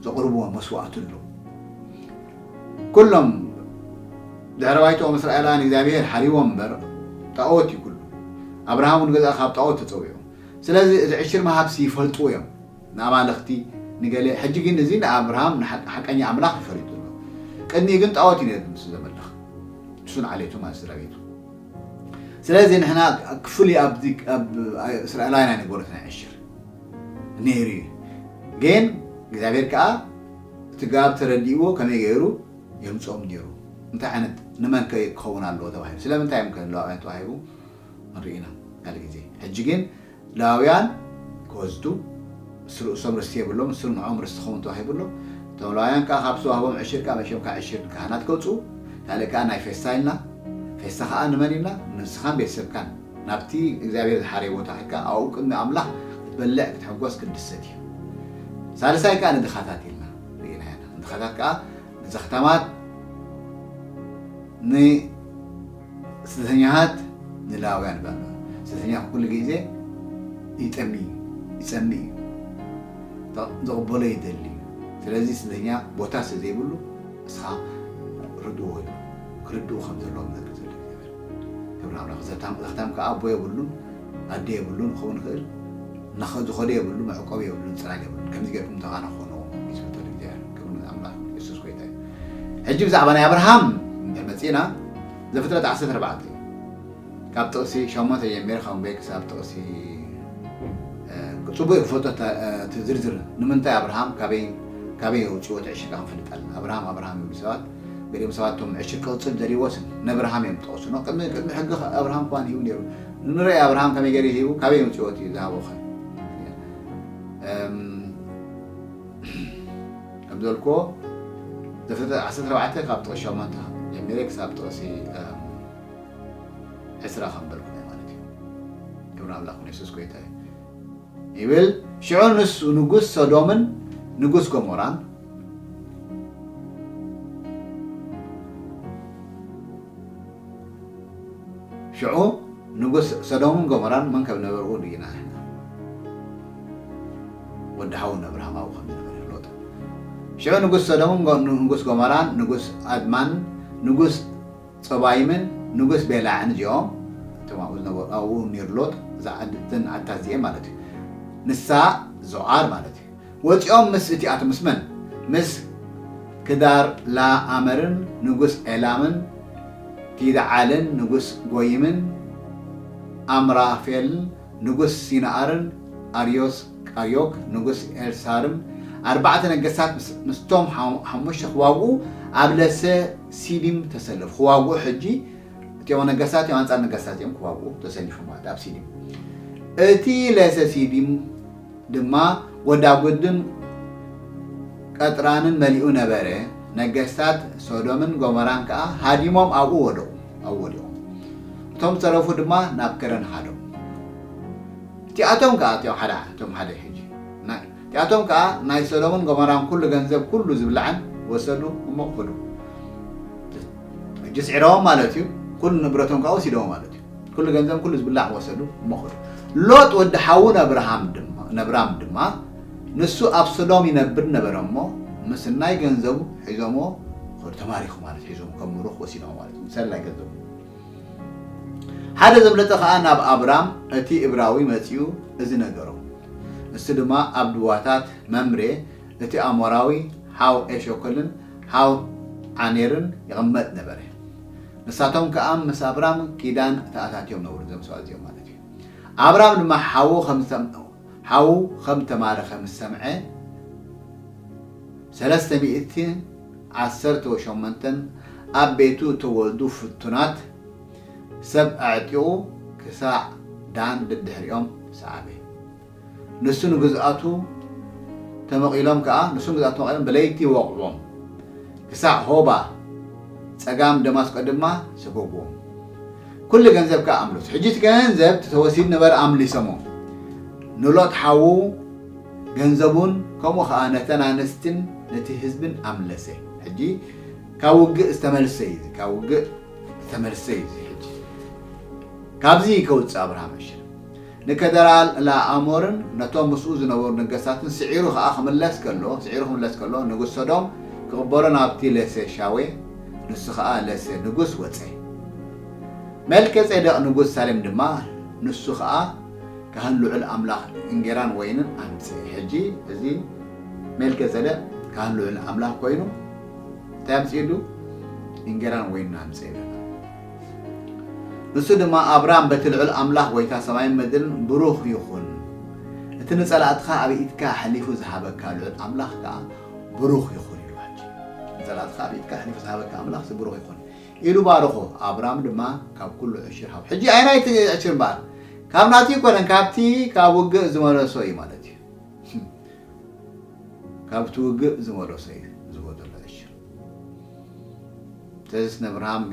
ዘቕርብዎ መስዋእቲ ኣሎ ኩሎም ድሕሪ ባይትኦም እስራኤላውያን እግዚኣብሔር ሓሪዎም እምበር ጣዖት እዩ ኩሉ ኣብርሃም እውን ገዛ ካብ ጣዖት ተፀዊዑ ስለዚ እዚ ዕሽር መሃብሲ ይፈልጥዎ እዮም ንኣማልኽቲ ንገለ ሕጂ ግን እዚ ንኣብርሃም ሓቀኛ ኣምላኽ ይፈሊጡ ኣሎ ቅድሚኡ ግን ጣዖት እዩ ነሩ ምስ ዘመልኽ እሱን ዓሌቱ ማለት ስድራ ቤቱ ስለዚ ንሕና ክፍሊ ኣብዚ ኣብ እስራኤላውያን ኣይነበሩት ናይ ዕሽር ነይሩ እዩ ግን እግዚኣብሔር ከዓ እቲ ጋብ ተረዲእዎ ከመይ ገይሩ የምፅኦም ነይሩ እንታይ ዓይነት ንመን ክኸውን ኣለዎ ተባሂሉ ስለምንታይ እዮም ከለዋውያን ተዋሂቡ ንርኢና ካል ግዜ ሕጂ ግን ላውያን ክወስዱ ምስ ርእሶም ርስቲ የብሎም፣ ንሱ ንዕኦም ርስቲ ክኸውን ተዋሂቡ ኣሎ። እቶም ላውያን ከኣ ካብ ዝተዋህቦም ዕሽር ከኣ መሸም ከኣ ዕሽር ንካህናት ከውጽኡ፣ ካልእ ከኣ ናይ ፌስታ ኢልና፣ ፌስታ ከኣ ንመን ኢልና? ንስኻን ቤተሰብካን ናብቲ እግዚኣብሔር ዝሓረየ ቦታ ኸድካ ኣብኡ ቅድሚ ኣምላኽ ክትበልዕ፣ ክትሕጎስ፣ ክትድሰት እዩ። ሳልሳይ ከኣ ንድኻታት ኢልና ርኢናዮ ኢና። ንድኻታት ከኣ ንዘኽታማት፣ ንስደተኛታት ንላውያን ባባ ስደተኛ ኩሉ ግዜ ይጠሚ ይጸሚ እዩ ዘቕበሎ ይደሊ እዩ ስለዚ ስደተኛ ቦታ ስለ ዘይብሉ እስኻ ርድዎ እዩ ክርድኡ ከም ዘለዎም ዘርኢ ዘሎ እግዚኣብሔር ክብሪ ኣምላኽ ዘታም ዘኽታም ከዓ ኣቦ የብሉን ኣደ የብሉን ክኸውን ይኽእል ዝኸዶ የብሉ መዕቆብ የብሉን ፅላል የብሉን ከምዚ ገርኩም ተኻና ክኾንዎ እዩ ዝፍጠር እግዚኣብሔር ክብሪ ኣምላኽ የሱስ ጎይታ እዩ ሕጂ ብዛዕባ ናይ ኣብርሃም እንድሕር መፂእና ዘፍጥረት ዓሰርተ ኣርባዕተ እዩ ካብ ጥቕሲ ሸሞንተ ጀሚረ ከም በይ ክሳብ ጥቕሲ ፅቡቅ ክፈልጦ እቲ ዝርዝር ንምንታይ ኣብርሃም ካበይ ካበይ የውፅዎ እቲ ዕሽቃ ክንፈልጥ ኣለና ኣብርሃም ኣብርሃም ይብሉ ሰባት ገሊኦም ሰባት እቶም ዕሽር ቅፅል ደልይዎስ ነብርሃም እዮም ጠቕሱ ቅድሚ ሕጊ ኣብርሃም እኳ ሂቡ ነይሩ ንርኢ ኣብርሃም ከመይ ገይሩ ሂቡ ካበይ የውፅዎ እቲ ዝሃቦ ኸ ከም ዘልክዎ ዘፍጥረት ዓሰርተ ኣርባዕተ ካብ ጥቕሲ ሸሞንተ ጀሚረ ክሳብ ጥቕሲ ዕስራ ከም በልኩ ማለት እዩ ክብሪ ኣምላኽ የሱስ ጎይታ እዩ ይብል ሽዑ ንሱ ንጉስ ሰዶምን ንጉስ ጎሞራን ሽዑ ንጉስ ሰዶምን ጎሞራን መን ከም ነበርኡ ርኢና ወዲ ሓውን ኣብርሃም ኣብኡ ከም ዝነበረ ሎጥ ሽዑ ንጉስ ሰዶምን ንጉስ ጎሞራን ንጉስ ኣድማን ንጉስ ጸባይምን ንጉስ ቤላዕን እዚኦም እቶም ኣብኡ ዝነበሩ ኣብኡ ነይሩ ሎጥ እዛ ዓዲ እተን ዓድታት እዚአን ማለት እዩ ንሳ ዞዓር ማለት እዩ ወፂኦም ምስ እቲኣቶም ምስ መን ምስ ክዳር ላኣመርን ንጉስ ኤላምን ቲድዓልን ንጉስ ጎይምን ኣምራፌልን ንጉስ ሲናኣርን ኣርዮስ ኣርዮክ ንጉስ ኤልሳርም ኣርባዕተ ነገስታት ምስቶም ሓሙሽተ ክዋግኡ ኣብ ለሰ ሲዲም ተሰለፉ ክዋግኡ ሕጂ እቲኦም ነገስታት እዮም ኣንፃር ነገስታት እዮም ክዋግኡ ተሰሊፎም ማለት ኣብ ሲዲም እቲ ለሰ ሲዲም ድማ ጎዳጉድን ቀጥራንን መሊኡ ነበረ። ነገስታት ሶዶምን ጎሞራን ከኣ ሃዲሞም ኣብኡ ወደቑ፣ ኣብኡ ወዲቖም። እቶም ዝተረፉ ድማ ናብ ከረን ሃደሙ። እቲኣቶም ከኣ እቲኦም ሓደ እቶም ሓደ ሕጂ እቲኣቶም ከኣ ናይ ሶዶምን ጎሞራን ኩሉ ገንዘብ ኩሉ ዝብላዕን ወሰዱ እሞ ከዱ። ሕጂ ስዒሮም ማለት እዩ። ኩሉ ንብረቶም ከኣ ወሲዶም ማለት እዩ። ኩሉ ገንዘብ ኩሉ ዝብላዕ ወሰዱ እሞ ኸዱ። ሎጥ ወዲ ሓዉ ነብርሃም ድማ ነብራም ድማ ንሱ ኣብ ሶዶም ይነብር ነበረ እሞ ምስናይ ገንዘቡ ሒዞሞ ኸዱ። ተማሪኹ ማለት ሒዞም ከም ምሩኽ ወሲዶም ማለት እዩ። ሰላይ ገንዘቡ ሓደ ዘምለጠ ኸኣ ናብ ኣብራም እቲ እብራዊ መጺኡ እዚ ነገሮ። ንሱ ድማ ኣብ ድዋታት መምሬ እቲ ኣሞራዊ ሓው ኤሾኮልን ሓው ዓኔርን ይቕመጥ ነበረ። ንሳቶም ከኣ ምስ ኣብራም ኪዳን ተኣታትዮም ነበሩ፣ እዞም ሰባት እዚኦም ማለት እዩ። ኣብራም ድማ ሓዉ ከም ዝሰም-፣ ሓዉ ከም ተማረኸ ምስ ሰምዐ፣ ሰለስተ ሚእትን ዓሰርተ ሸሞንተን ኣብ ቤቱ እተወልዱ ፍቱናት ሰብ ኣዕጢቑ ክሳዕ ዳን ደድሕሪኦም ሰዓበ። ንሱ ንግዝኣቱ ተመቒሎም ከኣ፣ ንሱ ንግዝኣቱ ተመቒሎም ብለይቲ ወቕዎም፣ ክሳዕ ሆባ ጸጋም ደማስቆ ድማ ሰጎግዎም። ኩሉ ገንዘብ ከኣ ኣምለሱ። ሕጂ እቲ ገንዘብ ተወሲዱ ነበረ፣ ኣምሊሶሞ። ንሎጥ ሓዉ ገንዘቡን ከምኡ ኸኣ ነተን ኣንስትን ነቲ ህዝብን ኣምለሰ። ሕጂ ካብ ውግእ ዝተመልሰ እዩ፣ ካብ ውግእ ዝተመልሰ እዩ። ሕጂ ካብዚ ከውፅእ ኣብርሃም ዕሽር ንከደራል ላኣሞርን ነቶም ምስኡ ዝነበሩ ነገስታትን ስዒሩ ኸኣ ክምለስ ከሎ፣ ስዒሩ ክምለስ ከሎ ንጉስ ሶዶም ክቕበሎ ናብቲ ለሴ ሻዌ፣ ንሱ ኸኣ ለሴ ንጉስ ወጸ። መልከ ጼዴቅ ንጉስ ሳሌም ድማ ንሱ ኸኣ ካህን ልዑል ኣምላኽ እንጌራን ወይንን ኣምጽእ። ሕጂ እዚ ሜልከ ጼዴቅ ካህን ልዑል ኣምላኽ ኮይኑ እንታይ ኣምጽእሉ? እንጌራን ወይንን ኣምጽእ ይብለና። ንሱ ድማ ኣብራም በቲ ልዑል ኣምላኽ ጎይታ ሰማይን ምድርን ብሩኽ ይኹን፣ እቲ ንጸላእትኻ ኣብ ኢድካ ኣሕሊፉ ዝሃበካ ልዑል ኣምላኽ ከኣ ብሩኽ ይኹን ኢሉ። ሕጂ ንጸላእትኻ ኣብ ኢድካ ኣሕሊፉ ዝሃበካ ኣምላኽ ብሩኽ ይኹን ኢሉ ባረኾ። ኣብራም ድማ ካብ ኩሉ ዕሽር ሃቡ። ሕጂ ኣይናይቲ ዕሽር እምበኣር ካብ ናቱ ኣይኮነን፣ ካብቲ ካብ ውግእ ዝመለሶ እዩ ማለት እዩ። ካብቲ ውግእ ዝመለሶ እዩ ዝህቦ ዘሎ ዕሽር። ስለዚ ንኣብርሃም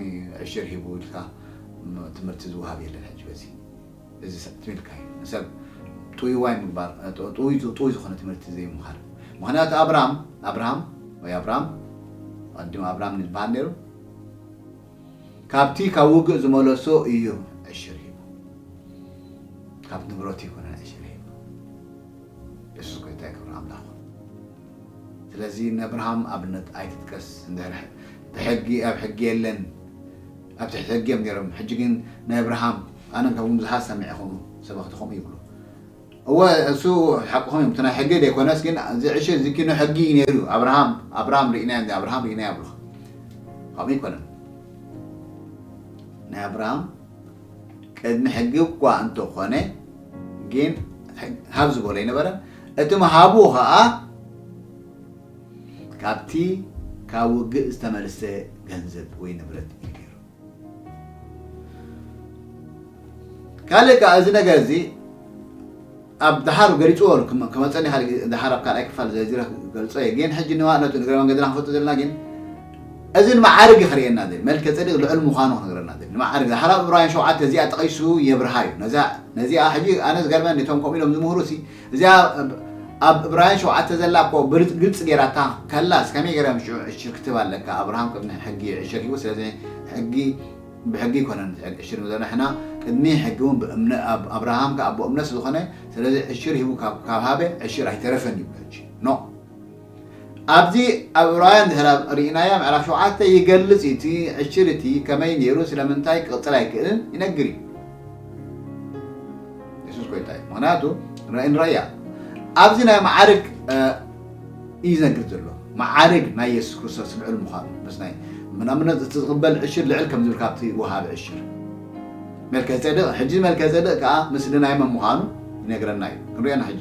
ዕሽር ሂቡ ኢልካ ትምህርቲ ዝወሃብ የለን። ሕጂ በዚ እዚ ሰብ ትብል ኢልካ እዩ። ንሰብ ጥውይዋይ ምግባር፣ ጥውይ፣ ጥውይ ዝኾነ ትምህርቲ ዘይምሃር። ምኽንያቱ ኣብርሃም፣ ኣብርሃም ወይ ኣብራም፣ ኣዲም ኣብራም ዝበሃል ነይሩ፣ ካብቲ ካብ ውግእ ዝመለሶ እዩ ዕሽር ሂቡ። ካብ ንብረቱ ይኮነ ዕሽር ሂቡ። የሱስ ጎይታ ክብሪ ኣምላኽ። ስለዚ ንኣብርሃም ኣብነት ኣይትጥቀስ። እንድሕር ብሕጊ፣ ኣብ ሕጊ የለን፣ ኣብ ትሕቲ ሕጊ እዮም ነይሮም። ሕጂ ግን ናይ ኣብርሃም፣ ኣነ ካብኦም ብዙሓት ሰሚዐ፣ ከምኡ ሰበኽቲ ከምኡ ይብሉ። እወ፣ እሱ ሓቅኹም እዮም። እቲ ናይ ሕጊ ዘይኮነስ ግን እዚ ዕሽር እዚ ኪኖ ሕጊ እዩ ነይሩ። ኣብርሃም፣ ኣብርሃም ርኢናዮ፣ እንዲ ኣብርሃም ርኢናዮ ይብሉ። ከምኡ ኣይኮነን። ናይ ኣብርሃም ቅድሚ ሕጊ እኳ እንተኾነ ግን ሃብ ዝበሎ ኣይነበረን። እቲ ምሃቡ ኸኣ ካብቲ ካብ ውግእ ዝተመልሰ ገንዘብ ወይ ንብረት እዩ ነይሩ። ካልእ ከኣ እዚ ነገር እዚ ኣብ ደሓር ገሊጽዎ ክመ-፣ ክመጸኒ ካልእ ግዜ ደሓር ኣብ ካልኣይ ክፋል ዘርዚረ ክገልጾ እየ። ግን ሕጂ ንዋእነቱ ንእግረ መንገድና ክንፈልጦ ዘለና ግን እዚ ንመዓርግ እዩ ከርእየና ዘል። መልከ ጼዴቅ ልዑል ምዃኑ ክነግረና ዘል። ንመዓርግ ደሓር ኣብ ዕብራውያን ሸውዓተ እዚኣ ጠቒሱ የብርሃ እዩ። ነዛ፣ ነዚኣ ሕጂ ኣነ ዝገርመኒ እቶም ከምኡ ኢሎም ዝምህሩ ሲ፣ እዚኣ ኣብ፣ ኣብ ዕብራውያን ሸውዓተ ዘላ እኮ ብርጽ-፣ ግልጽ ጌራታ ከላስ ከመይ ገይሮም ሽዑ ዕሽር ክትብ ኣለካ? ኣብርሃም ቅድሚ ሕጊ ዕሽር ሂቡ፣ ስለዚ ሕጊ ብሕጊ ይኮነን ዕሽር ንብሎ ንሕና፣ ቅድሚ ሕጊ እውን ብእምነ-፣ ኣብ-፣ ኣብርሃም ከኣ ብእምነት ዝኾነ፣ ስለዚ ዕሽር ሂቡ ካብ፣ ካብ ሃበ ዕሽር ኣይተረፈን ይብሎ። ሕጂ ኖ። ኣብዚ ኣብ ዕብራውያን ድሕር ርኢናያ ምዕራፍ ሸውዓተ ይገልጽ እዩ። እቲ ዕሽር እቲ ከመይ ነይሩ፣ ስለምንታይ ክቕጽል ኣይክእልን ይነግር እዩ። የሱስ ጎይታ እዩ። ምኽንያቱ ንረእያ ኣብዚ ናይ መዓርግ፣ እ፣ እዩ ዝነግር ዘሎ። መዓርግ ናይ የሱስ ክርስቶስ ልዑል ምዃኑ፣ ምስ ናይ ምናምነት እቲ ዝቕበል ዕሽር ልዕል ከም ዝብል ካብቲ ወሃቢ ዕሽር። መልከ ጼዴቅ፣ ሕጂ መልከ ጼዴቅ ከኣ ምስሊ ናይ መን ምዃኑ ይነግረና እዩ። ክንሪኦ ኢና ሕጂ።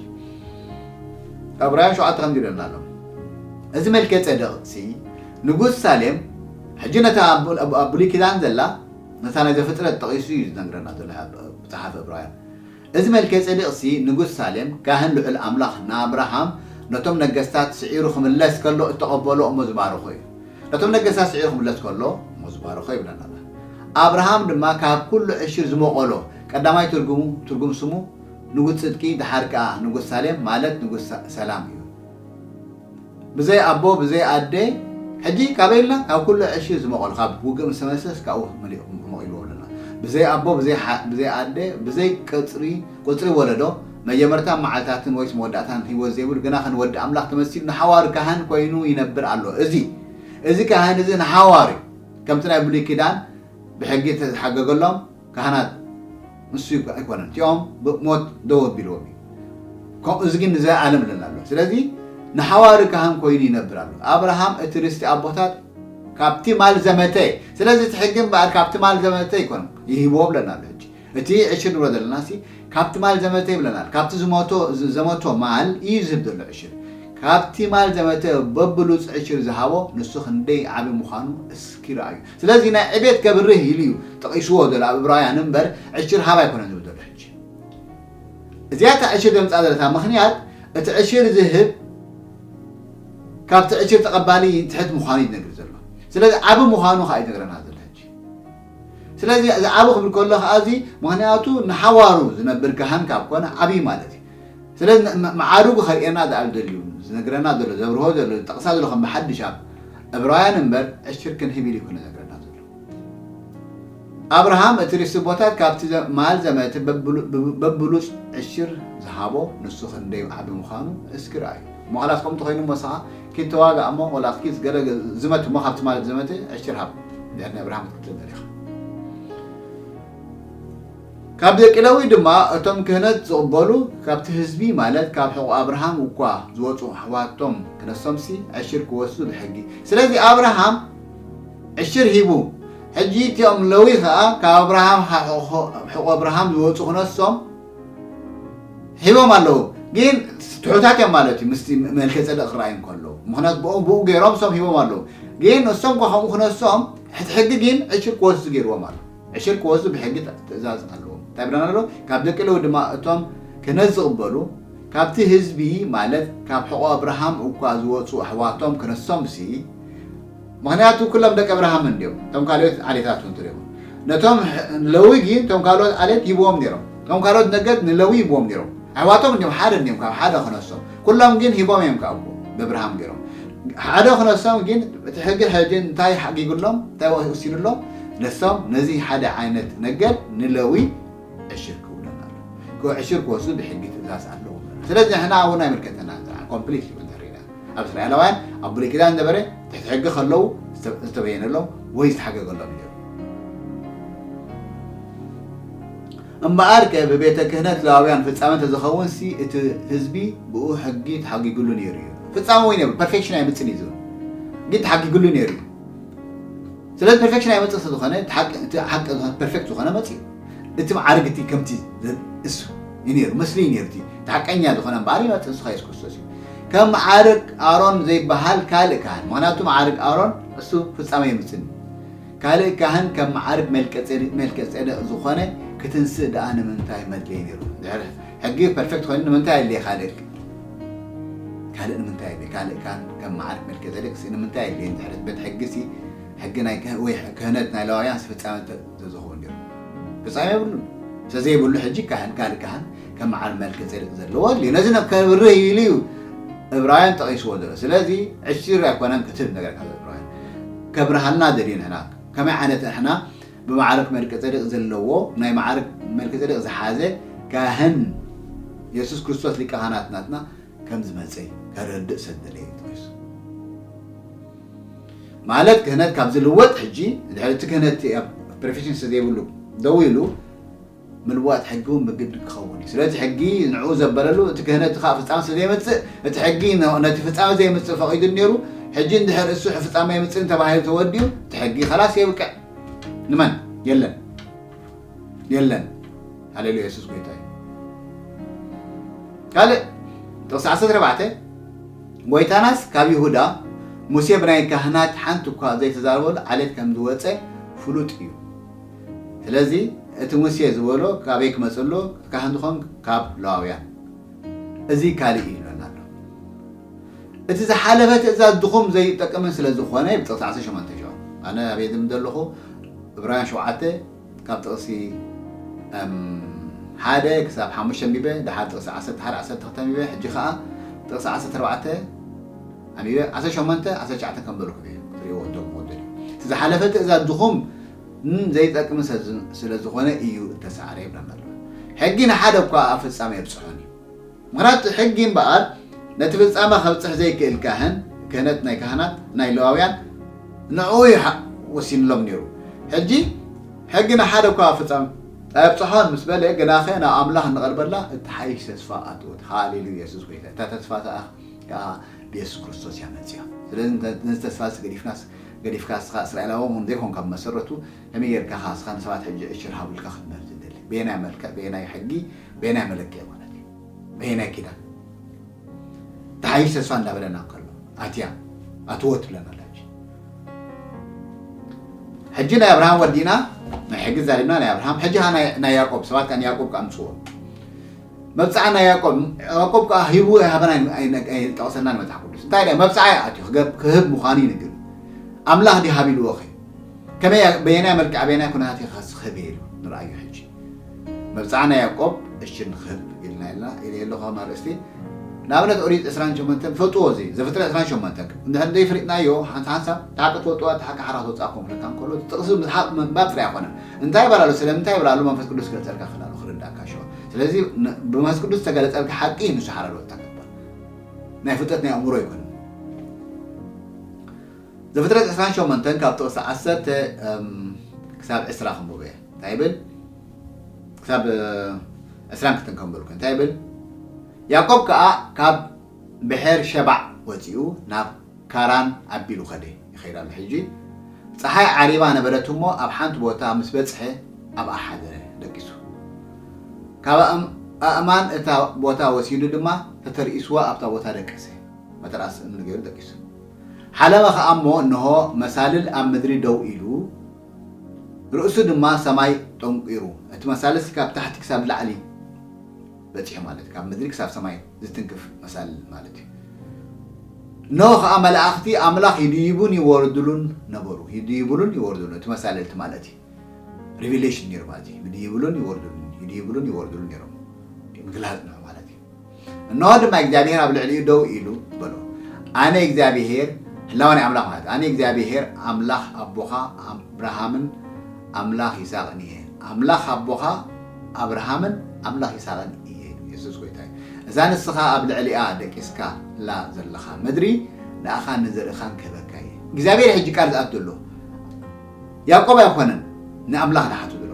ዕብራውያን ሸውዓተ ከምዚ ይብለና ኣሎ። እዚ መልከ ጼዴቅ ሲ ንጉስ ሳሌም፣ ሕጂ ነታ ኣብ፣ ኣብ፣ ኣብ ብሉይ ኪዳን ዘላ፣ ነታ ናይ ዘፍጥረት ጠቒሱ እዩ ዝነግረና ዘሎ ኣብ፣ ኣብ ጸሓፊ ዕብራውያን። እዚ መልከ ጼዴቅ ሲ ንጉስ ሳሌም፣ ካህን ልዑል ኣምላኽ ንኣብርሃም ነቶም ነገስታት ስዒሩ ክምለስ ከሎ እተቐበሎ እሞ ዝባረኾ እዩ። ነቶም ነገስታት ስዒሩ ክምለስ ከሎ እሞ ዝባረኾ ይብለና ኣሎ። ኣብርሃም ድማ ካብ ኩሉ ዕሽር ዝመቐሎ፣ ቀዳማይ ትርጉሙ፣ ትርጉም ስሙ ንጉስ ጽድቂ፣ ደሓር ከኣ ንጉስ ሳሌም ማለት ንጉስ ሰ-፣ ሰላም እዩ። ብዘይ ኣቦ፣ ብዘይ ኣደ፣ ሕጂ ካበይ ኢልና? ካብ ኩሉ ዕሽር ዝመቐሎ፣ ካብ ውግእ ምስ ተመለሰስ ካብኡ መሊኡ መቒልዎ ኣለና። ብዘይ ኣቦ፣ ብዘይ ሓ-፣ ብዘይ ኣደ፣ ብዘይ ቅጽሪ፣ ቁጽሪ ወለዶ፣ መጀመርታ መዓልታትን ወይስ መወዳእታን ህይወት ዘይብሉ፣ ግና ከን ወዲ ኣምላኽ ተመሲሉ ንሓዋሩ ካህን ኮይኑ ይነብር ኣሎ። እዚ፣ እዚ ካህን እዚ ንሓዋሩ፣ ከምቲ ናይ ብሉይ ኪዳን ብሕጊ ዝተሓገገሎም ካህናት ንሱ ኣይኮነን። እቲኦም ብሞት ደው ኣቢልዎም እዩ። ከምኡ እዚ ግን ንዘለኣለም ኣለና ኣሎ። ስለዚ ንሓዋሪ ካህን ኮይኑ ይነብር ኣሎ። ኣብርሃም እቲ ርስቲ ኣቦታት ካብቲ ማል ዘመተ። ስለዚ እቲ ሕጊ እምበኣር ካብቲ ማል ዘመተ ኣይኮነን ይህብዎ ብለና ኣሎ። ሕጂ እቲ ዕሽር ንብሎ ዘለና ሲ ካብቲ ማል ዘመተ ይብለናል። ካብቲ ዝሞቶ ዘመቶ ማል እዩ ዝህብ ዘሎ ዕሽር። ካብቲ ማል ዘመተ በብሉፅ ዕሽር ዝሃቦ ንሱ ክንደይ ዓቢ ምዃኑ እስኪ ረኣዩ። ስለዚ ናይ ዕቤት ከብርህ ኢሉ እዩ ጠቒስዎ ዘሎ ኣብ ዕብራውያን እምበር ዕሽር ሃብ ኣይኮነን ዝብል ዘሎ። ሕጂ እዚኣ እታ ዕሽር ዘምፅኣ ዘለታ ምኽንያት እቲ ዕሽር ዝህብ ካብቲ ዕሽር ተቐባሊ ትሕት ምዃኑ እዩ ዝነግር ዘሎ። ስለዚ ዓቢ ምዃኑ ከዓ ይነግረና ዘሎ ሕጂ። ስለዚ እዚ ዓቢ ክብል ከሎ ከዓ እዚ ምኽንያቱ ንሓዋሩ ዝነብር ካህን ካብ ኮነ ዓብዪ ማለት እዩ። ስለዚ ን- ም- መዓርጉ ከርእየና ዝኣል ደልዩ ዝነግረና ዘሎ ዘብርሆ ዘሎ ጠቕሳ ዘሎ ከም ብሓድሽ ኣብ ዕብራውያን እምበር ዕሽር ክንህብ ኢሉ ይኮነ ዘግረና ዘሎ። ኣብርሃም እቲ ሪስቦታት ካብቲ ዘ- ማል ዘመቲ በብሉ- በብ- በብሉጽ ዕሽር ዝሃቦ ንሱ ክንደይ ዓቢ ምዃኑ እስኪ ረኣዩ። እሞ ኸላስ ከምኡ ተኾይኑ እሞ ንስኻ ኪድ ተዋጋእ እሞ ወላ ኪድ ገለ ገ- ዝመት እሞ ካብቲ ማል ዘመቲ ዕሽር ሃብ። ድሕሪ ናይ ኣብርሃም ክትክትል ደሊኻ። ካብ ደቂ ለዊ ድማ እቶም ክህነት ዝቕበሉ ካብቲ ህዝቢ ማለት ካብ ሕቑ ኣብርሃም እኳ ዝወፁ ኣሕዋቶም ክነሶምሲ ዕሽር ክወስዱ ብሕጊ። ስለዚ ኣብርሃም ዕሽር ሂቡ። ሕጂ እቲኦም ለዊ ከዓ ካብ ኣብርሃም ሓ- ሕቑ ኣብርሃም ዝወፁ ክነሶም ሂቦም ኣለዉ። ግን ትሑታት እዮም ማለት እዩ ምስቲ መልከ ጸደቅ ክረኣዩ እንከለዉ። ምኽንያቱ ብኡ ብኡ ገይሮም እሶም ሂቦም ኣለዉ። ግን እሶም እኳ ከምኡ ክነሶም ሕቲ ሕጊ ግን ዕሽር ክወስዱ ገይርዎም ኣሎ። ዕሽር ክወስዱ ብሕጊ ትእዛዝ ኣለዎም። እንታይ ብለና ኣሎ? ካብ ደቂ ለዊ ድማ እቶም ክህነት ዝቕበሉ ካብቲ ህዝቢ ማለት ካብ ሕቖ ኣብርሃም እኳ ዝወፁ ኣሕዋቶም ክነሶምሲ ምኽንያቱ ኩሎም ደቂ ኣብርሃም እንድዮም እቶም ካልኦት ዓሌታት እውን ትሪኹ። ነቶም ለዊ ግን እቶም ካልኦት ዓሌት ይብዎም ነይሮም። እቶም ካልኦት ነገድ ንለዊ ይብዎም ነይሮም። ኣሕዋቶም እንድዮም ሓደ እንድዮም ካብ ሓደ ክነሶም ኩሎም ግን ሂቦም እዮም ካብ ብኣብርሃም ገይሮም ሓደ ክነሶም ግን እቲ ሕጊ ሕጂ እንታይ ሓጊግሎም እንታይ ወሲድሎም ነሶም ነዚ ሓደ ዓይነት ነገድ ንለዊ ዕሽር ክውሎም ኣሎ። ክው ዕሽር ክወስዱ ብሕጊ ትእዛዝ ኣለዎም። ስለዚ ንሕና እውን ኣይምልከተና ኮምፕሊት እዩ እንተሪና ኣብ እስራኤላውያን ኣብ ብሉይ ኪዳን ነበረ ትሕቲ ሕጊ ከለዉ ዝተበየነሎም ወይ ዝተሓገገሎም እዩ። እምበኣርከ ብቤተ ክህነት ሌዋውያን ፍጻመ ተዝኸውን ሲ እቲ ህዝቢ ብኡ ሕጊ ተሓጊግሉ ነይሩ እዩ። ፍጻመ ወይ ነይሩ ፐርፌክሽን ኣይምጽን እዩ ዝብል ግን ተሓጊግሉ ነይሩ እዩ። ስለዚ ፐርፌክሽን ኣይመጽእ ስለዝኾነ እቲ ሓቂ ፐርፌክት ዝኾነ መጽእ እዩ። እቲ መዓርግ እቲ ከምቲ እሱ እዩ ነይሩ መስሊ እዩ ነይሩ እቲ ሓቀኛ ዝኾነ እምበኣር ይመጽእ ንሱ የሱስ ክርስቶስ እዩ። ከም መዓርግ ኣሮን ዘይበሃል ካልእ ካህን ምኽንያቱ መዓርግ ኣሮን እሱ ፍጻመ የምጽን እዩ። ካልእ ካህን ከም መዓርግ መልከጼዴቅ ዝኾነ ክትንስእ ደኣ ንምንታይ መድለየ ነይሩ? ድሕሪ ሕጊ ፐርፌክት ኮይኑ ንምንታይ ኣድለየ ካልእ ካልእ ንምንታይ ኣድለየ ካልእ ካህን ከም መዓርግ መልከጼዴቅ ሲ ንምንታይ ኣድለየ ድሕሪ በቲ ሕጊ ሲ ሕጊ ናይ ክህ- ወይ ክህነት ናይ ለዋውያን ሲ ፍጻመ ተ- ተዝኸውን ነይሩ ፍጻመ የብሉን ስለዘይብሉ ሕጂ ካህን ካልእ ካህን ከም መዓርግ መልከጼዴቅ ዘለዎ ኣድልዩ ነዚ ነ- ከብርህ ኢሉ እዩ እብራውያን ጠቒስዎ ዘሎ ስለዚ ዕሽር ኣይኮነን ክትህብ ነገር ካብ እብራውያን ከብርሃልና ደልዩ ንሕና ከመይ ዓይነት ንሕና ብመዓርግ መልከጼዴቅ ዘለዎ ናይ መዓርግ መልከጼዴቅ ዝሓዘ ካህን የሱስ ክርስቶስ ሊቀ ካህናት ናትና ከም ዝመፀ ከረድእ ሰብ ደለየ ተወሱ ማለት ክህነት ካብ ዝልወጥ ሕጂ ድሕሪ እቲ ክህነት ኣብ ፕሮፌሽን ዘይብሉ ደው ኢሉ ምልዋጥ ሕጊ እውን ብግዲ ክኸውን እዩ ስለዚ ሕጊ ንዕኡ ዘበለሉ እቲ ክህነት ከዓ ፍፃመ ስለ ዘይመፅእ እቲ ሕጊ ነ- ነቲ ፍፃመ ዘይምፅእ ፈቒዱ ነይሩ ሕጂ እንድሕር እሱ ፍፃመ የምፅእ ተባሂሉ ተወዲኡ እቲ ሕጊ ከላስ የብቅዕ ንመን የለን የለን ሃሌሉያ የሱስ ጎይታ እዩ ካልእ ጥቕሲ ዓሰርተ ኣርባዕተ ጎይታናስ ካብ ይሁዳ ሙሴ ብናይ ካህናት ሓንቲ እኳ ዘይተዛረበሉ ዓሌት ከም ዝወፀ ፍሉጥ እዩ ስለዚ እቲ ሙሴ ዝበሎ ካበይ ክመፅእ ኣሎ ካህን ዝኾን ካብ ለዋውያን እዚ ካልእ እዩ ይብለና ኣሎ እቲ ዝሓለፈ ትእዛዝ ድኹም ዘይጠቅምን ስለ ዝኾነ ብጥቕሲ ዓሰርተ ሸሞንተ ሸው ኣነ ኣበይ ዝም ዘለኹ ዕብራውያን ሸውዓተ ካብ ጥቕሲ ሓደ ክሳብ ሓሙሽተ ኣንቢበ ድሓር ጥቕሲ ዓሰርተ ሓደ ዓሰርተ ክልተ ኣንቢበ ሕጂ ከዓ ጥቕሲ ዓሰርተ ኣርባዕተ ኣንቢበ ዓሰርተ ሸሞንተ ዓሰርተ ትሽዓተ ከንበልኩም እየ ክትሪእዎ እቶም ወደል እቲ ዝሓለፈ ትእዛዝ ድኹም ዘይጠቅምን ስለ ዝኾነ እዩ እተሳዕረ ይብለና ኣሎ ሕጊ ንሓደ እኳ ኣብ ፍጻመ የብፅሖን እዩ ምኽንያቱ ሕጊ እምበኣር ነቲ ፍጻመ ከብጽሕ ዘይክእል ካህን ክህነት ናይ ካህናት ናይ ለዋውያን ንዕኡ እዩ ወሲንሎም ነይሩ። ሕጂ ሕጊ ንሓደ እኳ ፍጻመ ኣይብጽሖን ምስ በለ፣ ግናኸ ናብ ኣምላኽ እንቐርበላ እትሓይሽ ተስፋ ኣትወት። ሃሌሉያ፣ የሱስ ጎይታ። እታ ተስፋ እታ ከኣ ብየሱስ ክርስቶስ እያ መጺኣ። ስለዚ ነዚ ተስፋ እዚ ገዲፍናስ፣ ገዲፍካ እስኻ እስራኤላዊ እውን ዘይኮንካ ብመሰረቱ፣ ከመይ ጌርካ ኸኣ እስኻ ንሰባት ሕጂ ዕሽር ሃቡ ኢልካ ክትምህር ትደሊ? በየናይ መልክዕ፣ በየናይ ሕጊ፣ በየናይ መለክዒ ማለት እዩ? በየናይ ኪዳን? ተሓይሽ ተስፋ እንዳበለና እንከሎ፣ ኣትያ፣ ኣትዎ ትብለና ኣላ ሕጂ። ሕጂ ናይ ኣብርሃም ወዲና፣ ናይ ሕጊ ዛሪብና ናይ ኣብርሃም፣ ሕጂ ኸኣ ናይ፣ ናይ ያዕቆብ፣ ሰባት ከኣ ንያዕቆብ ከኣ ኣምጽዎ። መብጽዓ ናይ ያዕቆብ፣ ያዕቆብ ከኣ ሂቡ ኣይሃበና ኣይነ-፣ ኣይጠቕሰናን መጽሓፍ ቅዱስ። እንታይ ደኣ መብጽዓ ይኣትዩ፣ ክገብ-፣ ክህብ ምዃኑ ይንግር። ኣምላኽ ድዩ ሃብ ኢልዎ ኸ? ከመይ፣ በየናይ መልክዕ፣ በየናይ ኩነታት ኢኻ ክህብ ኢሉ ንርኣዮ ሕጂ። መብጽዓ ናይ ያዕቆብ፣ እሺ ንኽህብ ኢልና ኢልና፣ ኢለ ኣለኹ ከም ኣርእስቲ። ንኣብነት ኦሪት ዕስራን ሸሞንተን፣ ትፈልጥዎ እዚ፣ ዘፍጥረት ዕስራን ሸሞንተን። እንድሕር ዘይፈሊጥናዮ፣ ሓንሳ ሓንሳብ፣ እቲ ሓቂ ትፈልጥዋ፣ እቲ ሓቂ ሓራ ተውጽኣኩም ክብለካ እንከሎ፣ እቲ ጥቕሲ ምጽሓፍ ምንባብ ጥራይ ኣይኮነን። እንታይ ይበል ኣሎ፣ ስለምንታይ ይበል ኣሎ፣ መንፈስ ቅዱስ ክገልጸልካ ክእል ኣሎ፣ ክርዳእካ ሽዑ። ስለዚ፣ ን-፣ ብመንፈስ ቅዱስ ዝተገለጸልካ ሓቂ እዩ ንሱ ሓራ ዝወጽኣካ እባ። ናይ ፍልጠት ናይ ኣእምሮ ኣይኮነን። ዘፍጥረት ዕስራን ሸሞንተን ካብ ጥቕሲ ዓሰርተ፣ እም፣ ክሳብ ዕስራ ክንብቦ እየ። እንታይ ይብል? ክሳብ፣ እ፣ ዕስራን ክልተን ከንብበልኩ። እንታይ ይብል? ያዕቆብ ከኣ ካብ ብሔር ሸባዕ ወጺኡ ናብ ካራን ኣቢሉ ኸደ። ይኸይድ ኣሎ ሕጂ። ጸሓይ ዓሪባ ነበረት እሞ ኣብ ሓንቲ ቦታ ምስ በጽሐ ኣብኣ ሓደረ፣ ደቂሱ። ካብ ኣእም-፣ ኣእማን እታ ቦታ ወሲዱ ድማ ተተርኢስዋ ኣብታ ቦታ ደቀሰ። መተርኣስ እምኒ ገይሩ ደቂሱ። ሓለመ ኸኣ እሞ እንሆ መሳልል ኣብ ምድሪ ደው ኢሉ፣ ርእሱ ድማ ሰማይ ጠንቂሩ። እቲ መሳልልሲ ካብ ታሕቲ ክሳብ ላዕሊ በጺሑ ማለት እዩ። ካብ ምድሪ ክሳብ ሰማይ ዝትንክፍ መሳልል ማለት እዩ። እንሆ ኸኣ መላእኽቲ ኣምላኽ ይድይቡን ይወርዱሉን ነበሩ። ይድይቡሉን ይወርዱሉን። እቲ መሳልል እቲ ማለት እዩ። ሪቪሌሽን ነይሩ ማለት እዩ። ይድይቡሉን ይወርዱሉን፣ ይድይቡሉን ይወርዱሉን ነይሮም። ምግላጽ ነው ማለት እዩ። እንሆ ድማ እግዚኣብሔር ኣብ ልዕሊኡ ደው ኢሉ በሎ፣ ኣነ እግዚኣብሔር፣ ህላወ ናይ ኣምላኽ ማለት፣ ኣነ እግዚኣብሔር ኣምላኽ ኣቦኻ ኣብርሃምን ኣምላኽ ይስሐቅን እየ። ኣምላኽ ኣቦኻ ኣብርሃምን ኣምላኽ ይስሐቅን እየ። የሱስ ጎይታ እዩ። እዛ ንስኻ ኣብ ልዕሊኣ ደቂስካላ ዘለኻ ምድሪ ንኣኻን ንዘርእኻን ክህበካ እየ። እግዚኣብሔር ሕጂ ቃል ዝኣቱ ዘሎ ያዕቆብ ኣይኮነን ንኣምላኽ ዝሓቱ ዘሎ።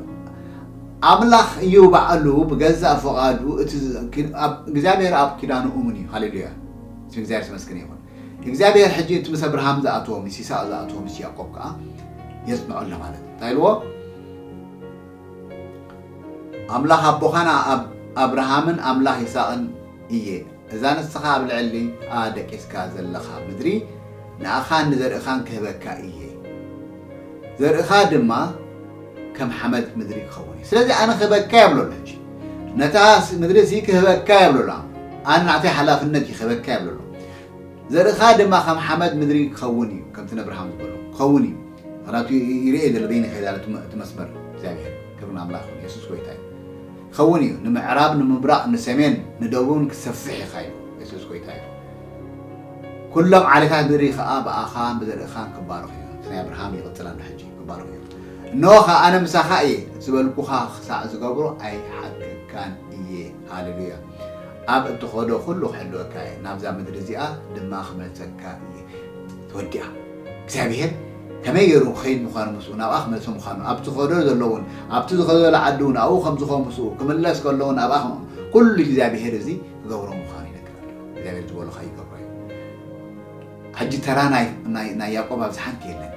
ኣምላኽ እዩ ባዕሉ ብገዛእ ፍቓዱ፣ እቲ ዝ-፣ ኪ-፣ ኣብ፣ እግዚኣብሔር ኣብ ኪዳኑ እሙን እዩ። ሃሌሉያ። ስም እግዚኣብሔር ተመስገነ ይኹን። እግዚኣብሔር ሕጂ እቲ ምስ ኣብርሃም ዝኣተዎ፣ ምስ ይስሐቅ ዝኣተዎ፣ ምስ ያዕቆብ ከኣ የጽንዖ ኣሎ ማለት እዩ። እንታይ ኢልዎ? ኣምላኽ ኣቦኻን ኣብ-፣ ኣብርሃምን ኣምላኽ ይስሐቅን እየ። እዛ ንስኻ ኣብ ልዕሊኣ ደቂስካ ዘለኻ ምድሪ ንኣኻን ንዘርእኻን ክህበካ እየ። ዘርእኻ ድማ ከም ሓመድ ምድሪ ክኸውን እዩ። ስለዚ ኣነ ክህበካ የብሎ ኣሎ ሕጂ። ነታ ስ-፣ ምድሪ እዚ ክህበካ የብሎ ኣሎ። ኣነ ናዕተይ ሓላፍነት እዩ ክህበካ የብሎ ኣሎ። ዘርእኻ ድማ ከም ሓመድ ምድሪ ክኸውን እዩ፣ ከምቲ ንኣብርሃም ዝበሎ ክኸውን እዩ። ምኽንያቱ ይ-፣ ይርኤ ዘሎ በይኑ ይኸይድ ኣሎ እቲ መ-፣ እቲ መስመር እግዚኣብሔር። ክብሪ ንኣምላኽ ይኹን። የሱስ ጎይታ እዩ። ክኸውን እዩ። ንምዕራብ፣ ንምብራቕ፣ ንሰሜን፣ ንደቡብን ክሰፍሕ ኢኻ ኢሉ። የሱስ ጎይታ እዩ። ኩሎም ዓሌታት ምድሪ ኸኣ ብኣኻን ብዘርእኻን ክባረኹ እዮም። እቲ ናይ ኣብርሃም ይቕጽል ኣሎ ሕጂ፣ ክባረኹ እዮም። እንሆ ኸኣ ኣነ ምሳኻ እየ፣ ዝበልኩኻ ክሳዕ ዝገብሮ ኣይሓቅካን እየ። ሃሌሉያ። ኣብ እትኸዶ ኩሉ ክሕልወካ እየ፣ ናብዛ ምድሪ እዚኣ ድማ ክመልሰካ እየ። ተወዲኣ። እግዚኣብሔር ከመይ ገይሩ ክኸይድ ምዃኑ ምስኡ፣ ናብኣ ክመልሶ ምዃኑ፣ ኣብ ዝኸዶ ዘሎ እውን፣ ኣብቲ ዝኸዶ ዘሎ ዓዲ እውን፣ ኣብኡ ከም ዝኾ ምስኡ፣ ክምለስ ከሎ እውን ኣብኣ ከም-፣ ኩሉ እግዚኣብሔር እዚ ክገብሮ ምዃኑ ይነግር ኣሎ። እግዚኣብሔር ዝበሎ ኸኣ ይገብሮ እዩ። ሕጂ ተራ ናይ፣ ናይ፣ ናይ ያዕቆብ ኣብዚ ሓንቲ የለን።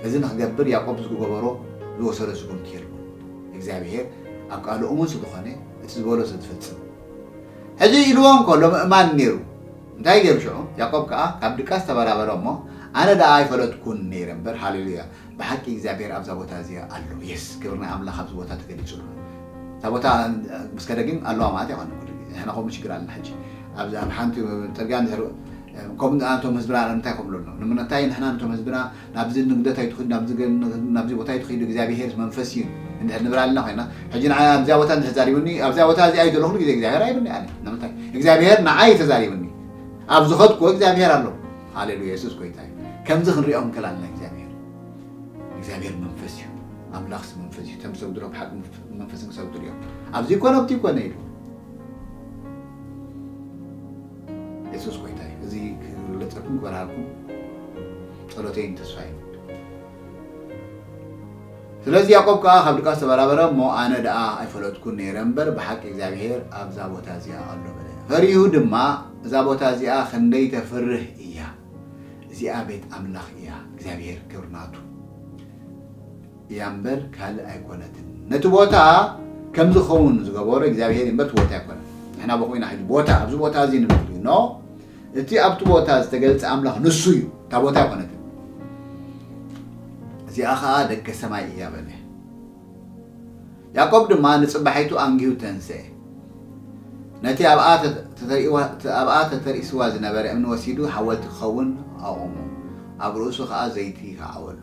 እዚ ንኽገብር ያዕቆብ ዝገበሮ ዝወሰዶ ስጉምቲ የልቦን። እግዚኣብሔር ኣብ ቃሉ እሙን ስለ ዝኾነ እቲ ዝበሎ ስለ ዝፍጽም። ሕጂ ኢልዎ እንከሎ ምእማን ነይሩ። እንታይ ገይሩ ሽዑ? ያዕቆብ ከኣ ካብ ድቃስ ተበራበረ እሞ፣ ኣነ ደኣ ኣይፈለጥኩን ነይረ እምበር፣ ሃሌሉያ፣ ብሓቂ እግዚኣብሔር ኣብዛ ቦታ እዚኣ ኣሎ። የስ፣ ክብሪ ናይ ኣምላኽ ኣብዚ ቦታ ተገሊጹ ኣሎ። እታ ቦታ ምስ ከደ ግን ኣለዋ ማለት ኣይኮነን ኩሉ ግዜ። ንሕና ከምኡ ሽግር ኣለና ሕጂ። ኣብዚ ኣብ ሓንቲ ጽርግያ እንድሕር ከምኡ ንኣቶም ህዝብና ንምንታይ ከምሉ ኣሎ? ንምንታይ ንሕና ነቶም ህዝብና ናብዚ ንግደት ኣይትኸዱ፣ ናብዚ ገ-፣ ናብዚ ቦታ ኣይትኸዱ፣ እግዚኣብሔር መንፈስ እዩ እንድሕር ንብል ኣለና ኮይና፣ ሕጂ ንዓይ ኣብዚኣ ቦታ እንድሕር ተዛሪቡኒ፣ ኣብዚኣ ቦታ እዚኣ እዩ ዘሎ ኩሉ ግዜ እግዚኣብሔር ኣይብልኒ ኣነ። ንምንታይ? እግዚኣብሔር ንዓይ እዩ ተዛሪቡኒ። ኣብ ዝኸድኩዎ እግዚኣብሔር ኣሎ። ሃሌሉያ፣ የሱስ ጎይታ እዩ። ከምዚ ክንሪኦ ክንክእል ኣለና እግዚኣብሔር። እግዚኣብሔር መንፈስ እዩ። ኣምላኽሲ መንፈስ እዩ። እቶም ዝሰግዱ ብሓቂ መንፈስን ክሰግዱ እዮም። ኣብዚ ይኮነ ኣብቲ ይኮነ ኢሉ። የሱስ ጎይታ እዩ። እዚ ክግለጸልኩም ክበርሃልኩም ጸሎተይን ተስፋይን። ስለዚ ያዕቆብ ከኣ ካብ ድቃስ ተበራበረ እሞ፣ ኣነ ደኣ ኣይፈለጥኩን ነይረ እምበር፣ ብሓቂ እግዚኣብሔር ኣብዛ ቦታ እዚኣ ኣሎ በለ። ፈሪሁ ድማ፣ እዛ ቦታ እዚኣ ክንደይ ተፍርህ እያ፣ እዚኣ ቤት ኣምላኽ እያ፣ እግዚኣብሔር ክብሪ ናቱ እያ እምበር ካልእ ኣይኮነትን። ነቲ ቦታ ከም ዝኸውን ዝገበሮ እግዚኣብሔር እምበር እቲ ቦታ ኣይኮነን። ንሕና ብኸምኡ ኢና ሕጂ ቦታ፣ ኣብዚ ቦታ እዚ ንብል ኖ፣ እቲ ኣብቲ ቦታ ዝተገልጸ ኣምላኽ ንሱ እዩ፣ እታ ቦታ ኣይኮነትን። እዚኣ ኸኣ ደገ ሰማይ እያ በለ። ያዕቆብ ድማ ንጽባሒቱ ኣንጊሁ ተንስኤ። ነቲ ኣብኣ ተተ-፣ ተተሪእዋ-፣ ኣብኣ ተተሪእስዋ ዝነበረ እምኒ ወሲዱ ሓወልቲ ክኸውን ኣቑሞ፣ ኣብ ርእሱ ኸኣ ዘይቲ ከዓወሉ።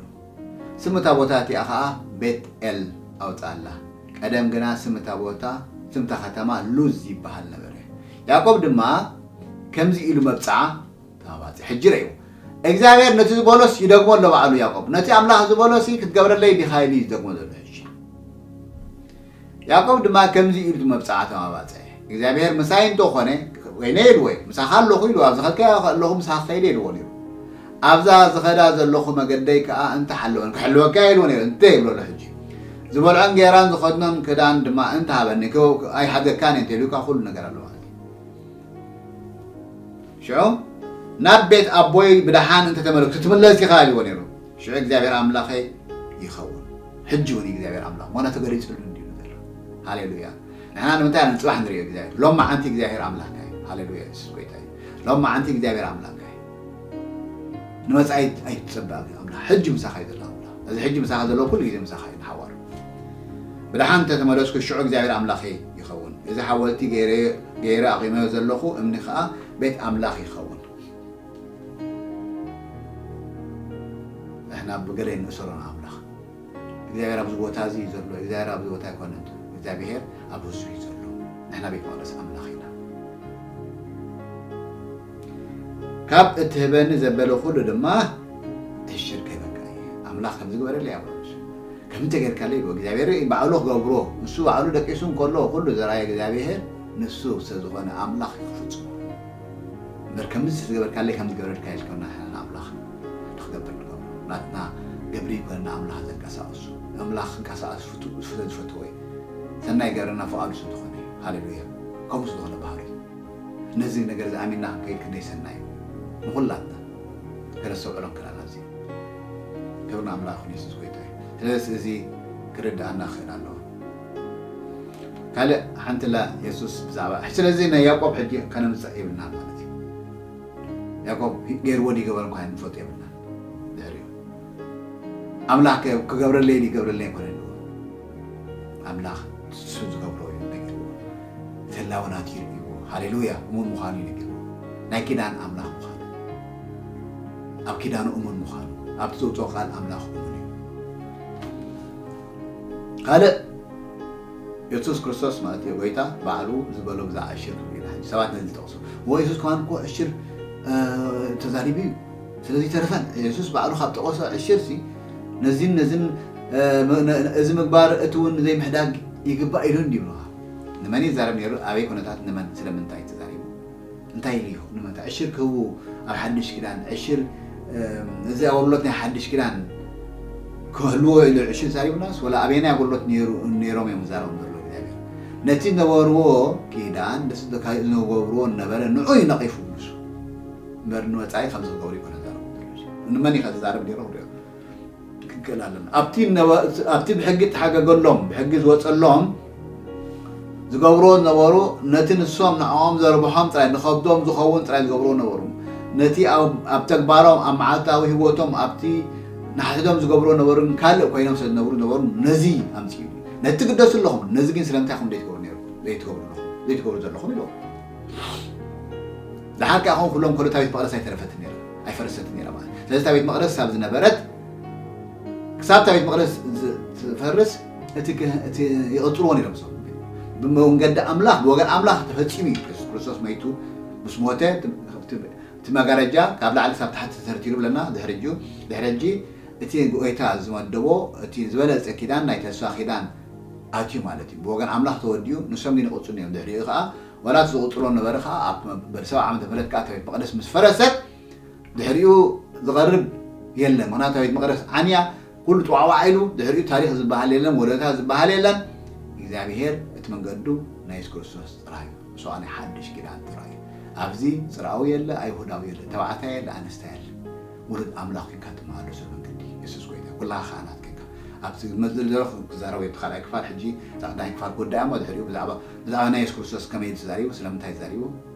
ስም እታ ቦታ እቲኣ ኸኣ ቤት ኤል ኣውጽኣላ። ቀደም ግና ስም እታ ቦታ፣ ስም እታ ከተማ ሉዝ ይበሃል ነበረ። ያዕቆብ ድማ ከምዚ ኢሉ መብጽዓ ተባባጸ። ሕጂ ረእዩ። እግዚኣብሔር ነቲ ዝበሎስ ይደግሞ ኣሎ ባዕሉ ያዕቆብ። ነቲ ኣምላኽ ዝበሎሲ ክትገብረለይ ዲኻ ኢሉ እዩ ዝደግሞ ዘሎ ሕጂ። ያዕቆብ ድማ ከምዚ ኢሉ እቲ መብጽዓ ተማባጸ። እግዚኣብሔር ምሳይ እንተኾነ፣ ወይነ ኢልዎ እዩ። ምሳኻ ኣለኹ ኢልዎ። ኣብ ዝኸድካዮ ኣለኹ ምሳኻ ክኸይድ ኢልዎ ነይሩ። ኣብዛ ዝኸዳ ዘለኹ መገደይ ከኣ እንተ ሓለወን ክሕልወካ ኢልዎ ነይሩ። እንተ ይብሎ ኣሎ ሕጂ። ዝበልዖን ጌራን ዝኸድኖን ክዳን ድማ እንተ ሃበኒ፣ ክብ-፣ ኣይሓገካን እየ እንተ ኢሉካ ኩሉ ነገር ኣሎ ማለት እዩ። ሽዑ ናብ ቤት ኣቦይ ብደሓን እንተተመለስኩ ክትምለስ ኢኻ ኢልዎ ነይሩ። ሽዑ እግዚኣብሔር ኣምላኸይ ይኸውን፣ ሕጂ እውን እግዚኣብሔር ኣምላኽ፣ ምኽንያቱ ተገሊጹሉ እንዲሉ ዘሎ። ሃሌሉያ። ንሕና ንምንታይ ኢና ንጽባሕ ንርእዮ እግዚኣብሔር? ሎም መዓንቲ እግዚኣብሔር ኣምላኽካ እዩ። ሃሌሉያ፣ የሱስ ጎይታ እዩ። ሎም መዓንቲ እግዚኣብሔር ኣምላኽካ እዩ። ንመጻኢ ኣይትጸበ ኣምላኽ። ሕጂ ምሳኻ እዩ ዘሎ ኣምላኽ። እዚ ሕጂ ምሳኻ ዘሎ ኩሉ ግዜ ምሳኻ እዩ ንሓዋሩ። ብደሓን እንተተመለስኩ ሽዑ እግዚኣብሔር ኣምላኸይ ይኸውን። እዚ ሓወልቲ ገይረ-፣ ገይረ ኣቑመዮ ዘለኹ እምኒ ኸኣ ቤት ኣምላኽ ይኸውን። ንሕና ብገለ ንእሰሮ ንኣምላኽ። እግዚኣብሔር ኣብዚ ቦታ እዚ እዩ ዘሎ። እግዚኣብሔር ኣብዚ ቦታ ኣይኮነን። እግዚኣብሔር ኣብ ህዝቡ እዩ ዘሎ። ንሕና ቤት መቕደስ ኣምላኽ ኢና። ካብ እትህበኒ ዘበለ ኩሉ ድማ ዕሽር ክህበካ እየ። ኣምላኽ ከምዚ ግበረለይ ኣብሎ ንሱ። ከምዚ ተጌርካለይ ኢልዎ። እግዚኣብሔር ባዕሉ ክገብሮ፣ ንሱ ባዕሉ ደቂሱ እንከሎ ኩሉ ዘርኣየ እግዚኣብሔር ንሱ ስለ ዝኾነ ኣምላኽ ክፍጽሞ። እምበር ከምዚ ዝገበርካለይ ከምዚ ገበረልካ ኢልካ ንሕና ንኣምላኽ ንኽገብር ንገብሮ። ናትና ግብሪ ይኮነና ኣምላኽ ዘንቀሳቕሱ። ኣምላኽ ክንቀሳቐስ ፍቱ-፣ ስለ ዝፈተወ እዩ። ሰናይ ገረና ፍቓዱ ስለ ዝኾነ እዩ። ሃሌሉያ። ከምኡ ስለ ዝኾነ ባህሪ እዩ። ነዚ ነገር እዚ ኣሚንና ክንከይድ ክንደይ ሰናይ እዩ። ንኹላትና። ገለ ዘስተውዕሎም ክላና እዚ። ክብሪ ንኣምላኽ ይኹን፣ የሱስ ጎይታ እዩ። ስለዚ እዚ ክርድኣና ክኽእል ኣለዎ። ካልእ ሓንቲ ላ የሱስ ብዛዕባ፣ ስለዚ ናይ ያዕቆብ ሕጂ ከነምጽእ የብልናን ማለት እዩ። ያዕቆብ ገይርዎ ድዩ ገበረ እንኳ ንፈልጦ የብልናን። ድሕሪኡ ኣምላኽ ከ-፣ ክገብረለይ ድዩ ይገብረለይ ኣይኮነን ኢልዎ። ኣምላኽ ንሱ ዝገብሮ እዩ ነጊርዎ። እቲ ህላወ ናቱ እዩ ነጊርዎ። ሃሌሉያ። እሙን ምዃኑ እዩ ነጊርዎ። ናይ ኪዳን ኣምላኽ ምዃኑ፣ ኣብ ኪዳኑ እሙን ምዃኑ፣ ኣብቲ ዘውፅኦ ቃል ኣምላኽ እሙን እዩ። ካልእ የሱስ ክርስቶስ ማለት እዩ፣ ጎይታ ባዕሉ ዝበሎ ብዛዕባ ዕሽር ክብል ኢና። ሕጂ ሰባት ነዚ ይጠቕሱ። እሞ የሱስ ከማን እኮ ዕሽር፣ እ፣ ተዛሪቡ እዩ። ስለዚ ተረፈን የሱስ ባዕሉ ካብ ጠቐሶ ዕሽር ሲ ነዚን ነዚን፣ እ፣ ም-፣ ነ-፣ ነ-፣ እዚ ምግባር እቲ እውን ዘይምሕዳግ ይግባእ ኢሉ እንዲ ይብልኻ። ንመን ይዛረብ ነይሩ? ኣበይ ኩነታት ንመን ስለምንታይ ተዛሪቡ? እንታይ ኢሉ እዩ? ንምንታይ ዕሽር ክህቡ ኣብ ሓድሽ ኪዳን ዕሽር፣ እ፣ እዚ ኣገልግሎት ናይ ሓድሽ ኪዳን ክህልዎ ኢሉ ዕሽር ተዛሪቡናስ ወላ ኣበየናይ ኣገልግሎት ነይሩ፣ ነይሮም እዮም ዝዛረቡ ዘሎ እግዚኣብሔር? ነቲ ዝነበርዎ ኪዳን፣ ነቲ ዝካ-፣ ዝገብርዎ ነበረ ንዑ እዩ ነቒፉ ንሱ። እምበር ንመጻኢ ከም ዝገብሩ ይኮነ ዝዛረቡ ዘሎ። ንመን እዩ ከ ዝዛረብ ነይሩ? ክሪኦ ክክእል ኣለና። ኣብቲ ነበ-፣ ኣብቲ ብሕጊ እተሓገገሎም፣ ብሕጊ ዝወጸሎም ዝገብርዎ ዝነበሩ፣ ነቲ ንሶም ንዕኦም ዘርብሖም ጥራይ፣ ንኸብዶም ዝኸውን ጥራይ ዝገብርዎ ነበሩ። ነቲ ኣብ፣ ኣብ ተግባሮም፣ ኣብ መዓልታዊ ህይወቶም፣ ኣብቲ ንሓድሕዶም ዝገብርዎ ነበሩን ካልእ ኮይኖም ስለ ዝነብሩ ነበሩ፣ ነዚ ኣምጺኡ። ነቲ ትግደሱ ኣለኹም፣ ነዚ ግን ስለምንታይ ኢኹም ዘይትገብሩ ነይሩ-፣ ዘይትገብሩ ኣለኹም፣ ዘይትገብሩ ዘለኹም ኢልዎም። ደሓር ከኣ ኸም ኩሎም ከሎ እታ ቤት መቕደስ ኣይተረፈትን ነይራ፣ ኣይፈረሰትን ነይራ ማለት እዩ። ስለዚ እታ ቤት መቕደስ ክሳብ ዝነበረት፣ ክሳብ እታ ቤት መቕደስ ዝ-፣ ትፈርስ፣ እቲ ክ-፣ እቲ ይቕጽልዎ ነይሮም እሶም። ብመንገዲ ኣምላኽ፣ ብወገን ኣምላኽ ተፈጺሙ እዩ። የሱስ ክርስቶስ መይቱ ምስ ሞተ፣ እቲ፣ እቲ፣ እቲ መጋረጃ ካብ ላዕሊ ክሳብ ታሕቲ ተተርቲሩ ብለና፣ ድሕሪ እጁ፣ ድሕሪ ሕጂ እቲ ጎይታ ዝመደቦ፣ እቲ ዝበለጸ ኪዳን፣ ናይ ተስፋ ኪዳን ኣትዩ ማለት እዩ። ብወገን ኣምላኽ ተወዲኡ፣ ንሶም ግን ይቕጽሉ እዮም። ድሕሪኡ ኸኣ፣ ዋላ እቲ ዝቕጽሎ ነበረ ኸኣ፣ ኣብ መበል ሰብዓ ዓመተ ምህረት ከኣ እታ ቤት መቕደስ ምስ ፈረሰት፣ ድሕሪኡ ዝቐርብ የለን። ምኽንያቱ እታ ቤት መቕደስ ዓንያ፣ ኩሉ ጥዋዕዋዕ ኢሉ፣ ድሕሪኡ ታሪኽ ዝበሃል የለን፣ ወለታ ዝበሃል የለን። እግዚኣብሔር እቲ መንገዱ ናይ የሱስ ክርስቶስ ጥራይ እዩ። እሱ ናይ ሓድሽ ኪዳን ጥራይ እዩ። ኣብዚ ጽርኣዊ የለ፣ ኣይሁዳዊ የለ፣ ተባዕታይ የለ፣ ኣንስታይ የለ። ውሉድ ኣምላኽ ኮንካ ትመላለሶ መንገዲ የሱስ ጎይታ። ኩላኻ ካህናት ኮንካ። ኣብቲ መዝል ዘለኹ ክዛረብ እቲ ካልኣይ ክፋል ሕጂ፣ እታ ቀዳማይ ክፋል ክወዳእ እሞ ድሕሪኡ ብዛዕባ፣ ብዛዕባ ናይ የሱስ ክርስቶስ ከመይ ተዛሪቡ፣ ስለምንታይ ተዛሪቡ፣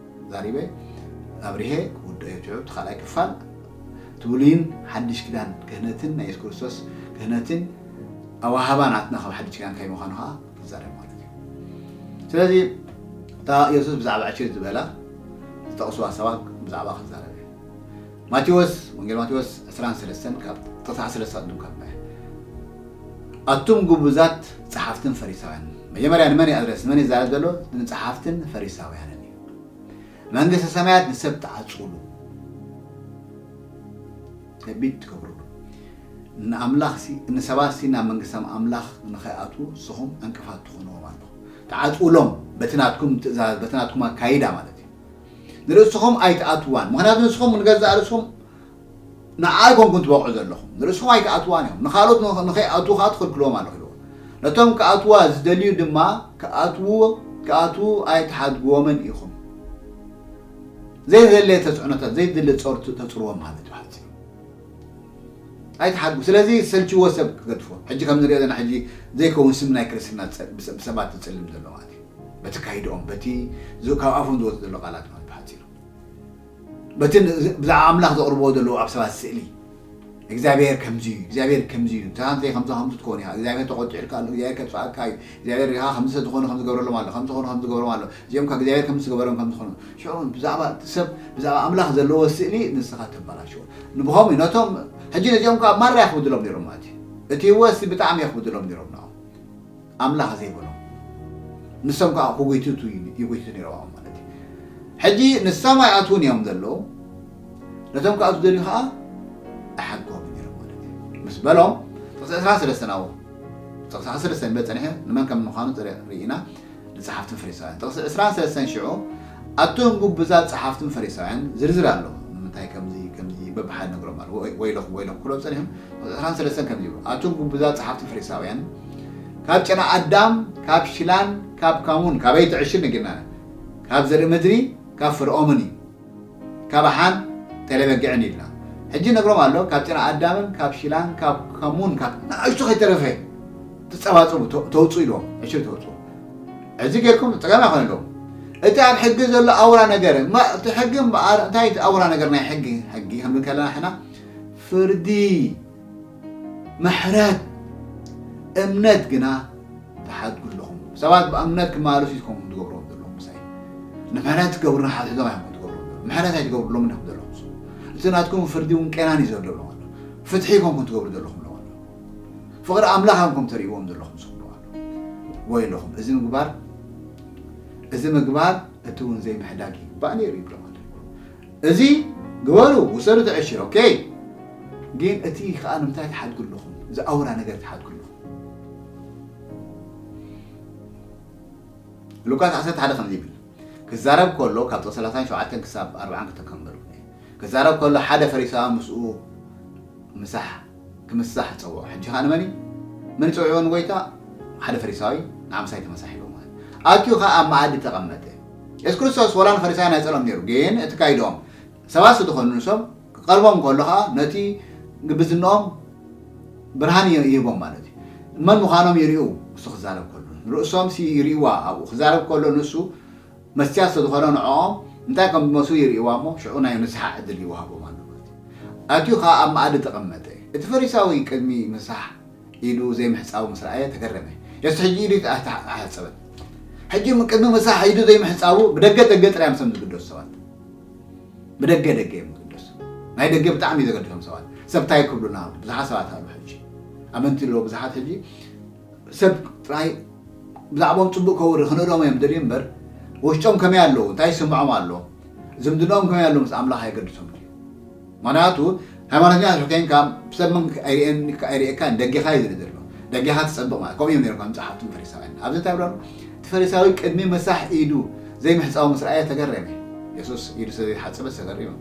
ዛሪበ ኣብርሄ ክውድኦ እዩ። እቲ ካልኣይ ክፋል እቲ ብሉይን ሓድሽ ኪዳን ክህነትን ናይ የሱስ ክርስቶስ ክህነትን ኣወሃባ ናትና ካብ ሓድሽ ኪዳን እንታይ ምዃኑ ከዓ ክዛረብ ማለት እዩ። ስለዚ እታ የሱስ ብዛዕባ ዕሽር ዝበላ ዝጠቕስዋ ሰባት ብዛዕባ ክዛረብ እዩ። ማቴዎስ፣ ወንጌል ማቴዎስ ዕስራን ሰለስተን ካብ ጥቕሲ ዓሰርተ ሰለስተ ቅድም ካብ ኣቱም ግቡዛት ጸሓፍትን ፈሪሳውያን። መጀመርያ ንመን እዩ ኣድረስ፣ ንመን እዩ ዝዛረብ ዘሎ? ንጸሓፍትን ፈሪሳውያንን እዩ። መንግስተ ሰማያት ንሰብ ትዓጽውሉ፣ ከቢድ ትገብርሉ፣ ንኣምላኽ ሲ-፣ ንሰባት ሲ ናብ መንግስተ ኣምላኽ ንኸይኣትዉ ንስኹም ዕንቅፋት ትኾንዎም ኣለኹም። ትዓጽውሎም፣ በቲ ናትኩም ትእዛዝ፣ በቲ ናትኩም ኣካይዳ ማለት እዩ። ንርእስኹም ኣይትኣትዋን፣ ምኽንያቱ ንስኹም ንገዛእ ርእስኹም ንዓ ኣይኮንኩም ትበቕዑ ዘለኹም፣ ንርእስኹም ኣይትኣትዋን እዮም፣ ንኻልኦት ንኸ-፣ ንኸይኣትዉ ኸኣ ትኽልክልዎም ኣለኹ ኢልዎ። ነቶም ክኣትዋ ዝደልዩ ድማ ክኣትዉ፣ ክኣትዉ ኣይትሓድግዎምን ኢኹም። ዘይተደለየ ተጽዕኖታት፣ ዘይተደለየ ጾር ት-፣ ተጽርዎም ማለት እዩ ሓጺሩ። ኣይትሓድጉ። ስለዚ ሰልችዎ ሰብ ክገድፎ። ሕጂ ከም ንሪኦ ዘለና ሕጂ ዘይከውን ስም ናይ ክርስትና ጸ-፣ ብሰ-፣ ብሰባት ትጽልም ዘሎ ማለት እዩ። በቲ ካይድኦም፣ በቲ ዝ-፣ ካብ ኣፎም ዝወጽእ ዘሎ ቃላት ማለት ብሓጺሩ። በቲ ን-፣ ብዛዕባ ኣምላኽ ዘቕርብዎ ዘለዉ ኣብ ሰባት ስእሊ፣ እግዚኣብሔር ከምዚ እዩ፣ እግዚኣብሔር ከምዚ እዩ፣ ንስኻ እንተዘይ ከምዚ ከምዚ ትኸውን ኢኻ፣ እግዚኣብሔር ተቖጢዑልካ ኣሎ፣ እግዚኣብሔር ከጥፍኣካ እዩ፣ እግዚኣብሔር ኢኻ ከምዚ ስለ ዝኾነ ከምዚ ዝገብረሎም ኣሎ፣ ከምዚ ዝኾነ ከምዚ ዝገብሮም ኣሎ፣ እዚኦም ከ እግዚኣብሔር ከምዚ ዝገበሮም ከምዚ ዝኾነ። ሽዑ ብዛዕባ እቲ ሰብ፣ ብዛዕባ ኣምላኽ ዘለዎ ስእሊ ንስኻ ተበላሽዎ። ንብኸምኡ እዩ፣ ነቶም፣ ሕጂ ነዚኦም ከኣ ማራ ይኽብድሎም ነይሮም ማለት እዩ። እቲ ህይወት ብጣዕሚ የኽብድሎም ነይሮም ንኦም። ኣምላኽ ዘይበሎም። ንሶም ከኣ ክጉይትቱ ይጉይትቱ ነይሮም ማለት እዩ። ሕጂ ንሶም ኣይኣትዉን እዮም ዘለዉ። ነቶም ክኣትዉ ደልዩ ከኣ ኣይሓድጎምን ነይሮም ማለት እዩ። ምስ በሎም፣ ጥቕሲ ዕስራን ሰለስተን ኣብኡ። ጥቕሲ ዓሰርተ ሰለስተ ንበል ጸኒሐ፣ ንመን ከም ምዃኑ ጥረ ርኢና፣ ንጸሓፍትን ፈሪሳውያን። ጥቕሲ ዕስራን ሰለስተን ሽዑ፣ ኣቱም ግቡዛት ጸሓፍትን ፈሪሳውያን፣ ዝርዝር ኣሎ። ንምንታይ ከምዚ፣ ከምዚ በብሓደ ነግሮም ኣሎ። ወይ-፣ ወይለኹም፣ ወይለኹም ክብሎም ጸኒሑ፣ ጥቕሲ ዕስራን ሰለስተን ከምዚ ይብሉ፣ ኣቱም ግቡዛት ጸሓፍትን ፈሪሳውያን፣ ካብ ጨና ኣዳም፣ ካብ ሽላን፣ ካብ ካሙን፣ ካበይ ትዕሽል ነጊርና፣ ካብ ዘርኢ ምድሪ፣ ካብ ፍርኦምን እዩ። ካብ ኣሓን ተለበግዕን ኢልና። ሕጂ ነግሮም ኣሎ፣ ካብ ጨና ኣዳምን፣ ካብ ሽላን፣ ካብ ካሙን፣ ካብ ንኣሽቱ ከይተረፈ ትጸባጸቡ፣ ተ-፣ ተውጽኡ ኢልዎም፣ ዕሽር ተውጽኡ። እዚ ጌርኩም ጸገም ኣይኮነለኩም። እቲ ኣብ ሕጊ ዘሎ ኣውራ ነገር፣ ማ-፣ እቲ ሕጊ እምበኣር፣ እንታይ እቲ ኣውራ ነገር ናይ ሕጊ? ሕጊ ክንብል ከለና ንሕና ፍርዲ፣ ምሕረት፣ እምነት ግና ትሓድጉ ኣለኹም። ሰባት ብእምነት ክመላለሱ ኢኹም ትገብርዎም ዘለኹም ምሳይ። ንምሕረት ትገብሩና ሓትሕዞም ኣይኮኑን ትገብርዎም ዘለኹም። ምሕረት ኣይትገብሩሎምን ኢኹም ዘለኹም ንስኹም። እቲ ናትኩም ፍርዲ እውን ቄናን እዩ ዘሎ ብሎም ኣሎ። ፍትሒ ኣይኮንኩም ትገብሩ ዘለኹም ብሎም ኣሎ። ፍቕሪ ኣምላኽ ኣይኮንኩም ተርእይዎም ዘለኹም ንስኹም ብሎም ኣሎ። ወይለኹም፣ እዚ ምግባር፣ እዚ ምግባር እቲ እውን ዘይምሕዳግ ይግባእ ነይሩ ይብሎም ኣሎ። እዚ ግበሩ፣ ውሰዱ፣ ተዕሽር፣ ኦኬ። ግን እቲ ከኣ ንምንታይ ትሓድጉ ኣለኹም? እዚ ኣውራ ነገር ትሓድጉ ኣለኹም። ሉቃስ ዓሰርተ ሓደ ከምዚ ይብል፣ ክዛረብ ከሎ ካብ ጥቕሲ ሰላሳን ሸውዓተን ክሳብ ኣርባዓን ከተከንበሩ። ክዛረብ ከሎ ሓደ ፈሪሳዊ ምስኡ ምሳሕ፣ ክምሳሕ ጸውዖ። ሕጂ ከኣ ንመን እዩ? መን ይጸውዕዎ ንጎይታ? ሓደ ፈሪሳዊ ንዓ ምሳይ ተመሳሕ ኢልዎ ማለት። ኣትዩ ከኣ ኣብ መኣዲ ተቐመጠ። የሱስ ክርስቶስ ወላ ንፈሪሳውያን ኣይጸልኦም ነይሩ፣ ግን እቲ ካይድኦም ሰባት ስለ ዝኾኑ ንሶም ክቐርቦም ከሎ ከኣ ነቲ ግብዝንኦም ብርሃን ይ-፣ ይህቦም ማለት እዩ። መን ምዃኖም ይርእዩ፣ እሱ ክዛረብ ከሎ። ርእሶም ሲ ይርእይዋ ኣብኡ። ክዛረብ ከሎ ንሱ መስትያት ስለ ዝኾነ ንዕኦም እንታይ ከም ዝመስሉ ይርእይዋ እሞ ሽዑ ናይ ንስሓ ዕድል ይወሃቦም ኣሎ ማለት እዩ። ኣትዩ ከኣ ኣብ መኣዲ ተቐመጠ። እቲ ፈሪሳዊ ቅድሚ ምሳሕ ኢዱ ዘይምሕጻቡ ምስ ረኣየ ተገረመ። የሱስ ሕጂ ኢዱ ኣይተ-፣ ኣይሓጸበን። ሕጂ ቅድሚ ምሳሕ ኢዱ ዘይምሕጻቡ ብደገ ደገ ጥራይ እዮም ዝግደሱ ሰባት። ብደገ ደገ እዮም ዝግደሱ። ናይ ደገ ብጣዕሚ እዩ ዘገድሶም ሰባት። ሰብ እንታይ ክብሉና ብዙሓት ሰባት ኣለዉ ሕጂ። ኣመንቲ ኣለዉ ብዙሓት ሕጂ። ሰብ ጥራይ ብዛዕባኦም ጽቡቕ ከውሪ ክንእሎም እዮም ደልዩ እምበር፣ ውሽጦም ከመይ ኣለዉ፣ እንታይ ይስምዖም ኣሎ፣ ዝምድናኦም ከመይ ኣሎ ምስ ኣምላኽ ኣይገድሶም ድዩ? ምኽንያቱ ሃይማኖተኛ እንድሕር ኮይንካ፣ ሰብ ምን ኣይርእየን-፣ ኣይርእየካን፣ ደጌኻ እዩ ዝርኢ ዘሎ። ደጌኻ ትጸብቕ ማለት፣ ከምኡ እዮም ነይሮም ከም ጸሓፍትን ፈሪሳውያን። ኣብዚ እንታይ ይብሉ ኣለዉ? እቲ ፈሪሳዊ ቅድሚ ምሳሕ ኢዱ ዘይምሕጻቡ ምስ ረኣየ ተገረመ። የሱስ ኢዱ ስለ ዘይሓጸበ ተገሪሙ።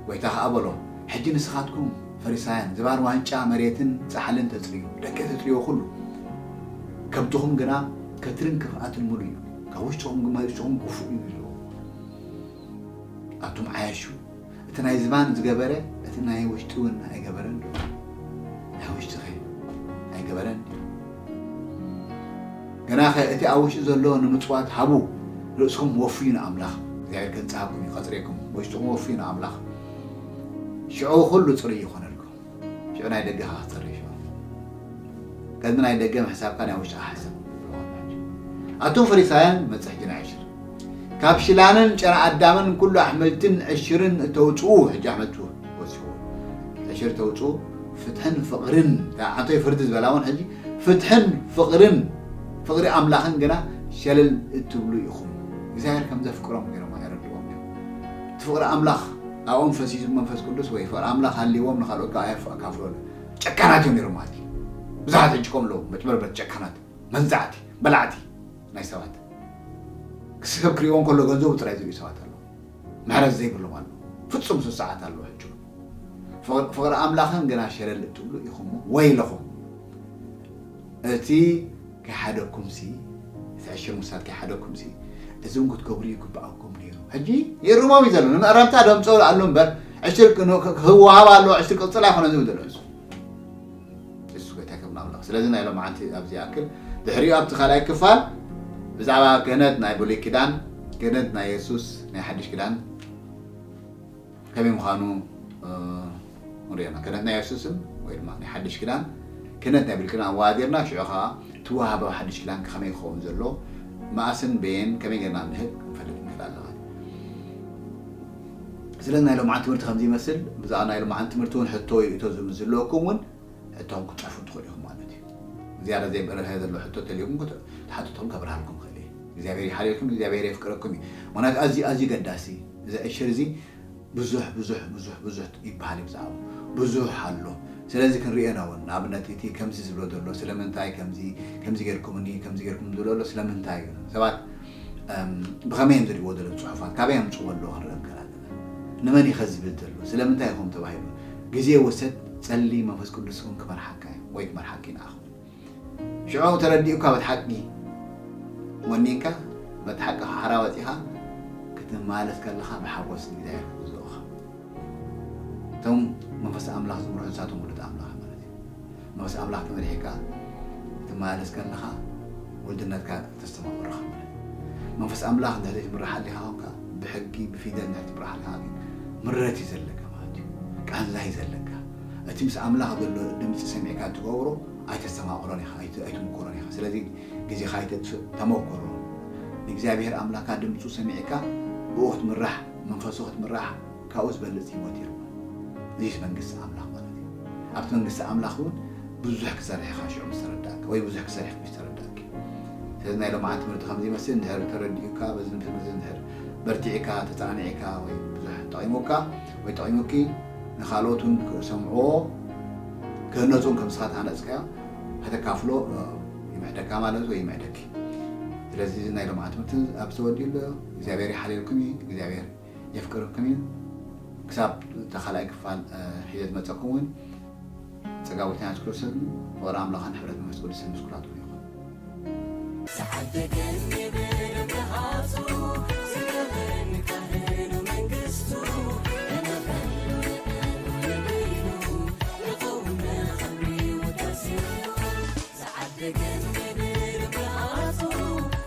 ጎይታ ኸኣ በሎ፣ ሕጂ ንስኻትኩም ፈሪሳውያን ዝባን ዋንጫ መሬትን ጻሕልን ተጽርዩ፣ ደገ ተጽርዮ ኩሉ፣ ከብድኹም ግና ከትርን ክፍኣትን ምሉእ እዩ። ካብ ውሽጥኹም ግን ውሽጥኹም ክፉእ እዩ ይብልዎ። ኣቱም ዓያሹ፣ እቲ ናይ ዝባን ዝገበረ እቲ ናይ ውሽጢ እውን ኣይገበረን ዶ? ናይ ውሽጥኸ ኣይገበረን ድዩ? ገናኸ እቲ ኣብ ውሽጢ ዘሎ ንምጽዋት ሃቡ፣ ርእስኹም ወፍዩ ንኣምላኽ። እግዚኣብሔር ከንጽሃኩም እዩ፣ ከጽሬኩም፣ ውሽጥኹም ወፍዩ ንኣምላኽ። ሽዑ ኩሉ ጽሩይ ይኾነልኩም። ሽዑ ናይ ደገኻ ክትጸሪ ሽዑ። ቅድሚ ናይ ደገ ምሕሳብካ ናይ ውሽጥኻ ሕሰብ። ኣቱም ፈሪሳውያን፣ መጽእ ሕጂ ናይ ዕሽር። ካብ ሽላንን ጨና ኣዳምን ኩሉ ኣሕምልትን ዕሽርን እተውጽኡ፣ ሕጂ ኣሕምልቱ ወሲኹ። ዕሽር ተውጽኡ፣ ፍትሕን ፍቕርን፣ እታ ዓንቶይ ፍርዲ ዝበላ እውን ሕጂ፣ ፍትሕን ፍቕርን፣ ፍቕሪ ኣምላኽን ግና ሸለል እትብሉ ኢኹም። እግዚኣብሔር ከም ዘፍቅሮም ገይሮም ኣይረድዎም እዮም። እቲ ፍቕሪ ኣምላኽ ኣብኦም ፈሲሱ መንፈስ ቅዱስ ወይ ፍቕሪ ኣምላኽ ሃልይዎም ንኻልኦት ከዓ ኣየፍ-፣ ኣካፍሎን። ጨካናት እዮም ነይሮም ማለት እዩ። ብዙሓት ሕጂ ከምኡ ኣለዉ፣ መጭበርበርቲ፣ ጨካናት፣ መንዛዕቲ፣ በላዕቲ ናይ ሰባት። ክስብ ክሪእዎ እንከሎ ገንዘቡ ጥራይ ዝርእዩ ሰባት ኣለዉ። ምሕረት ዘይብሎም ኣለዉ። ፍጹም ስሱዓት ኣለዉ ሕጂ እውን። ፍቕሪ፣ ፍቕሪ ኣምላኽን ግና ሸለል እትብሉ ኢኹም፣ ወይለኹም። እቲ ከይሓደኩምሲ፣ እቲ ዕሽር ምውሳድ ከይሓደኩምሲ፣ እዚ እውን ክትገብሩ ይግብኣኩም ነይሩ። ሕጂ ይእርሞም እዩ ዘሎ። ንምእረምታ ደምፅኦ ኣሎ እምበር፣ ዕሽር ክን-፣ ክ-፣ ክወሃብ ኣሎ፣ ዕሽር ቅፅል ኣይኮነን ዝብል ዘሎ ንሱ። ንሱ ጎይታ ክብሪ ኣምላኽ። ስለዚ ናይ ሎማዓንቲ ኣብዚ ይኣክል። ድሕሪኡ ኣብቲ ካልኣይ ክፋል ብዛዕባ ክህነት ናይ ብሉይ ኪዳን፣ ክህነት ናይ የሱስ ናይ ሓድሽ ኪዳን ከመይ ምዃኑ፣ እ፣ ንሪኦ ኢና። ክህነት ናይ የሱስን ወይ ድማ ናይ ሓድሽ ኪዳን፣ ክህነት ናይ ብሉይ ኪዳን ኣወዳዲርና፣ ሽዑ ኸዓ እቲ ወሃቢ ኣብ ሓድሽ ኪዳን ከመይ ክኸውን ዘሎ፣ መኣስን በየን ከመይ ጌርና ንህብ ክንፈልጥ ንኽእል ኣለና። ስለዚ ናይ ሎማዓንቲ ትምህርቲ ከምዚ ይመስል። ብዛዕባ ናይ ሎማዓንቲ ትምህርቲ እውን ሕቶ ይእቶ ዝም-፣ ዝህልወኩም እውን ሕቶኹም ክትፅሕፉ ትኽእሉ ኢኹም ማለት እዩ። ዝያዳ ዘይበረሀ ዘሎ ሕቶ ተልዩኩም ክት-፣ ትሓትቶም ከብርሃልኩም ክእል እየ። እግዚኣብሔር ይሓልየልኩም፣ እግዚኣብሔር የፍቅረኩም እዩ። ምኽንያቱ ኣዝዩ፣ ኣዝዩ ገዳሲ፣ እዚ ዕሽር እዚ ብዙሕ፣ ብዙሕ፣ ብዙሕ፣ ብዙሕ ይበሃል እዩ ብዛዕባኡ። ብዙሕ ኣሎ። ስለዚ ክንርእዮ ኢና እውን። ንኣብነት እቲ ከምዚ ዝብሎ ዘሎ ስለምንታይ ከምዚ፣ ከምዚ ጌርኩምኒ፣ ከምዚ ጌርኩም ዝብሎ ዘሎ ስለምንታይ እዩ? ሰባት፣ እም፣ ብኸመይ እዮም ዝርእይዎ ዘለዉ ጽሑፋት? ካበይ ኣምጽእዎ ኣለዉ ክንርኢ ንክእል ኣለና። ንመን እዩ ከ ዝብል ዘሎ? ስለምንታይ እዩ ከምኡ ተባሂሉ? ግዜ ውሰድ፣ ጸሊ፣ መንፈስ ቅዱስ እውን ክመርሓካ እዩ ወይ ክመርሓኪ ንዓኹም። ሽዑ ተረዲኡካ በቲ ሓቂ ወኒንካ፣ በቲ ሓቂ ሓራ ወጺኻ ክትመላለስ ከለኻ ብሓጎስ ንእግዚኣብሔር ክትግዝኦ ኢኻ። እቶም መንፈስ ኣምላኽ ዝምርሑ ንሳቶም ውሉድ ኣምላኽ ማለት እዩ። መንፈስ ኣምላኽ ክመርሕካ ክትመላለስ ከለኻ ውልድነትካ ተስተማቕሮ ኢኻ ማለት እዩ። መንፈስ ኣምላኽ እንድሕር ዘይትምራሕ ኣሊኻ ኮንካ፣ ብሕጊ ብፊደል እንድሕር ትምራሕ ኣሊኻ ግን ምረት እዩ ዘለካ ማለት እዩ። ቃንዛ እዩ ዘለካ። እቲ ምስ ኣምላኽ ዘሎ ድምፂ ሰሚዕካ ትገብሮ ኣይተስተማቕሮን ኢኻ፣ ኣይት-፣ ኣይትምኩሮን ኢኻ። ስለዚ ግዜኻ ኣይተጥፍእ፣ ተመኮሮ። ንእግዚኣብሔር ኣምላኽካ ድምፁ ሰሚዕካ ብኡ ክትምራሕ፣ መንፈሱ ክትምራሕ፣ ካብኡ ዝበልፅ ህይወት የለን። እዚስ መንግስቲ ኣምላኽ ማለት እዩ። ኣብቲ መንግስቲ ኣምላኽ እውን ብዙሕ ክሰርሕ ኢኻ ሽዑ ምስ ተረዳእካ፣ ወይ ብዙሕ ክሰርሕ ምስ ተረዳእኪ። ስለዚ ናይ ሎማዓንቲ ትምህርቲ ከምዚ ይመስል። እንድሕር ተረዲኡካ፣ በዚ ትምህርቲ እንድሕር በርቲዕካ፣ ተጸናኒዕካ፣ ወይ ብዙሕ ጠቒሙካ ወይ ጠቒሙኪ፣ ንኻልኦት እውን ክሰምዕዎ፣ ክህነጹ እውን ከም ንስኻ ተሃነጽካዮ ከተካፍሎ፣ እ፣ ይምዕደካ ማለት ወይ ይምዕደኪ። ስለዚ እዚ ናይ ሎማዓንቲ ትምህርቲ ኣብዚ ተወዲኡ ኣሎ። እግዚኣብሔር ይሓልየልኩም እዩ። እግዚኣብሔር የፍቅረኩም እዩ። ክሳብ እታ ካልኣይ ክፋል፣ እ፣ ሒዘ ዝመጸኩም እውን ጸጋ ጎይታና የሱስ ክርስቶስን ፍቕሪ ኣምላኽን ሕብረት መንፈስ ቅዱስን ምስ ኩላትኩም ይኹን። ዝዓደገኒ ብደም ተሃጹ፣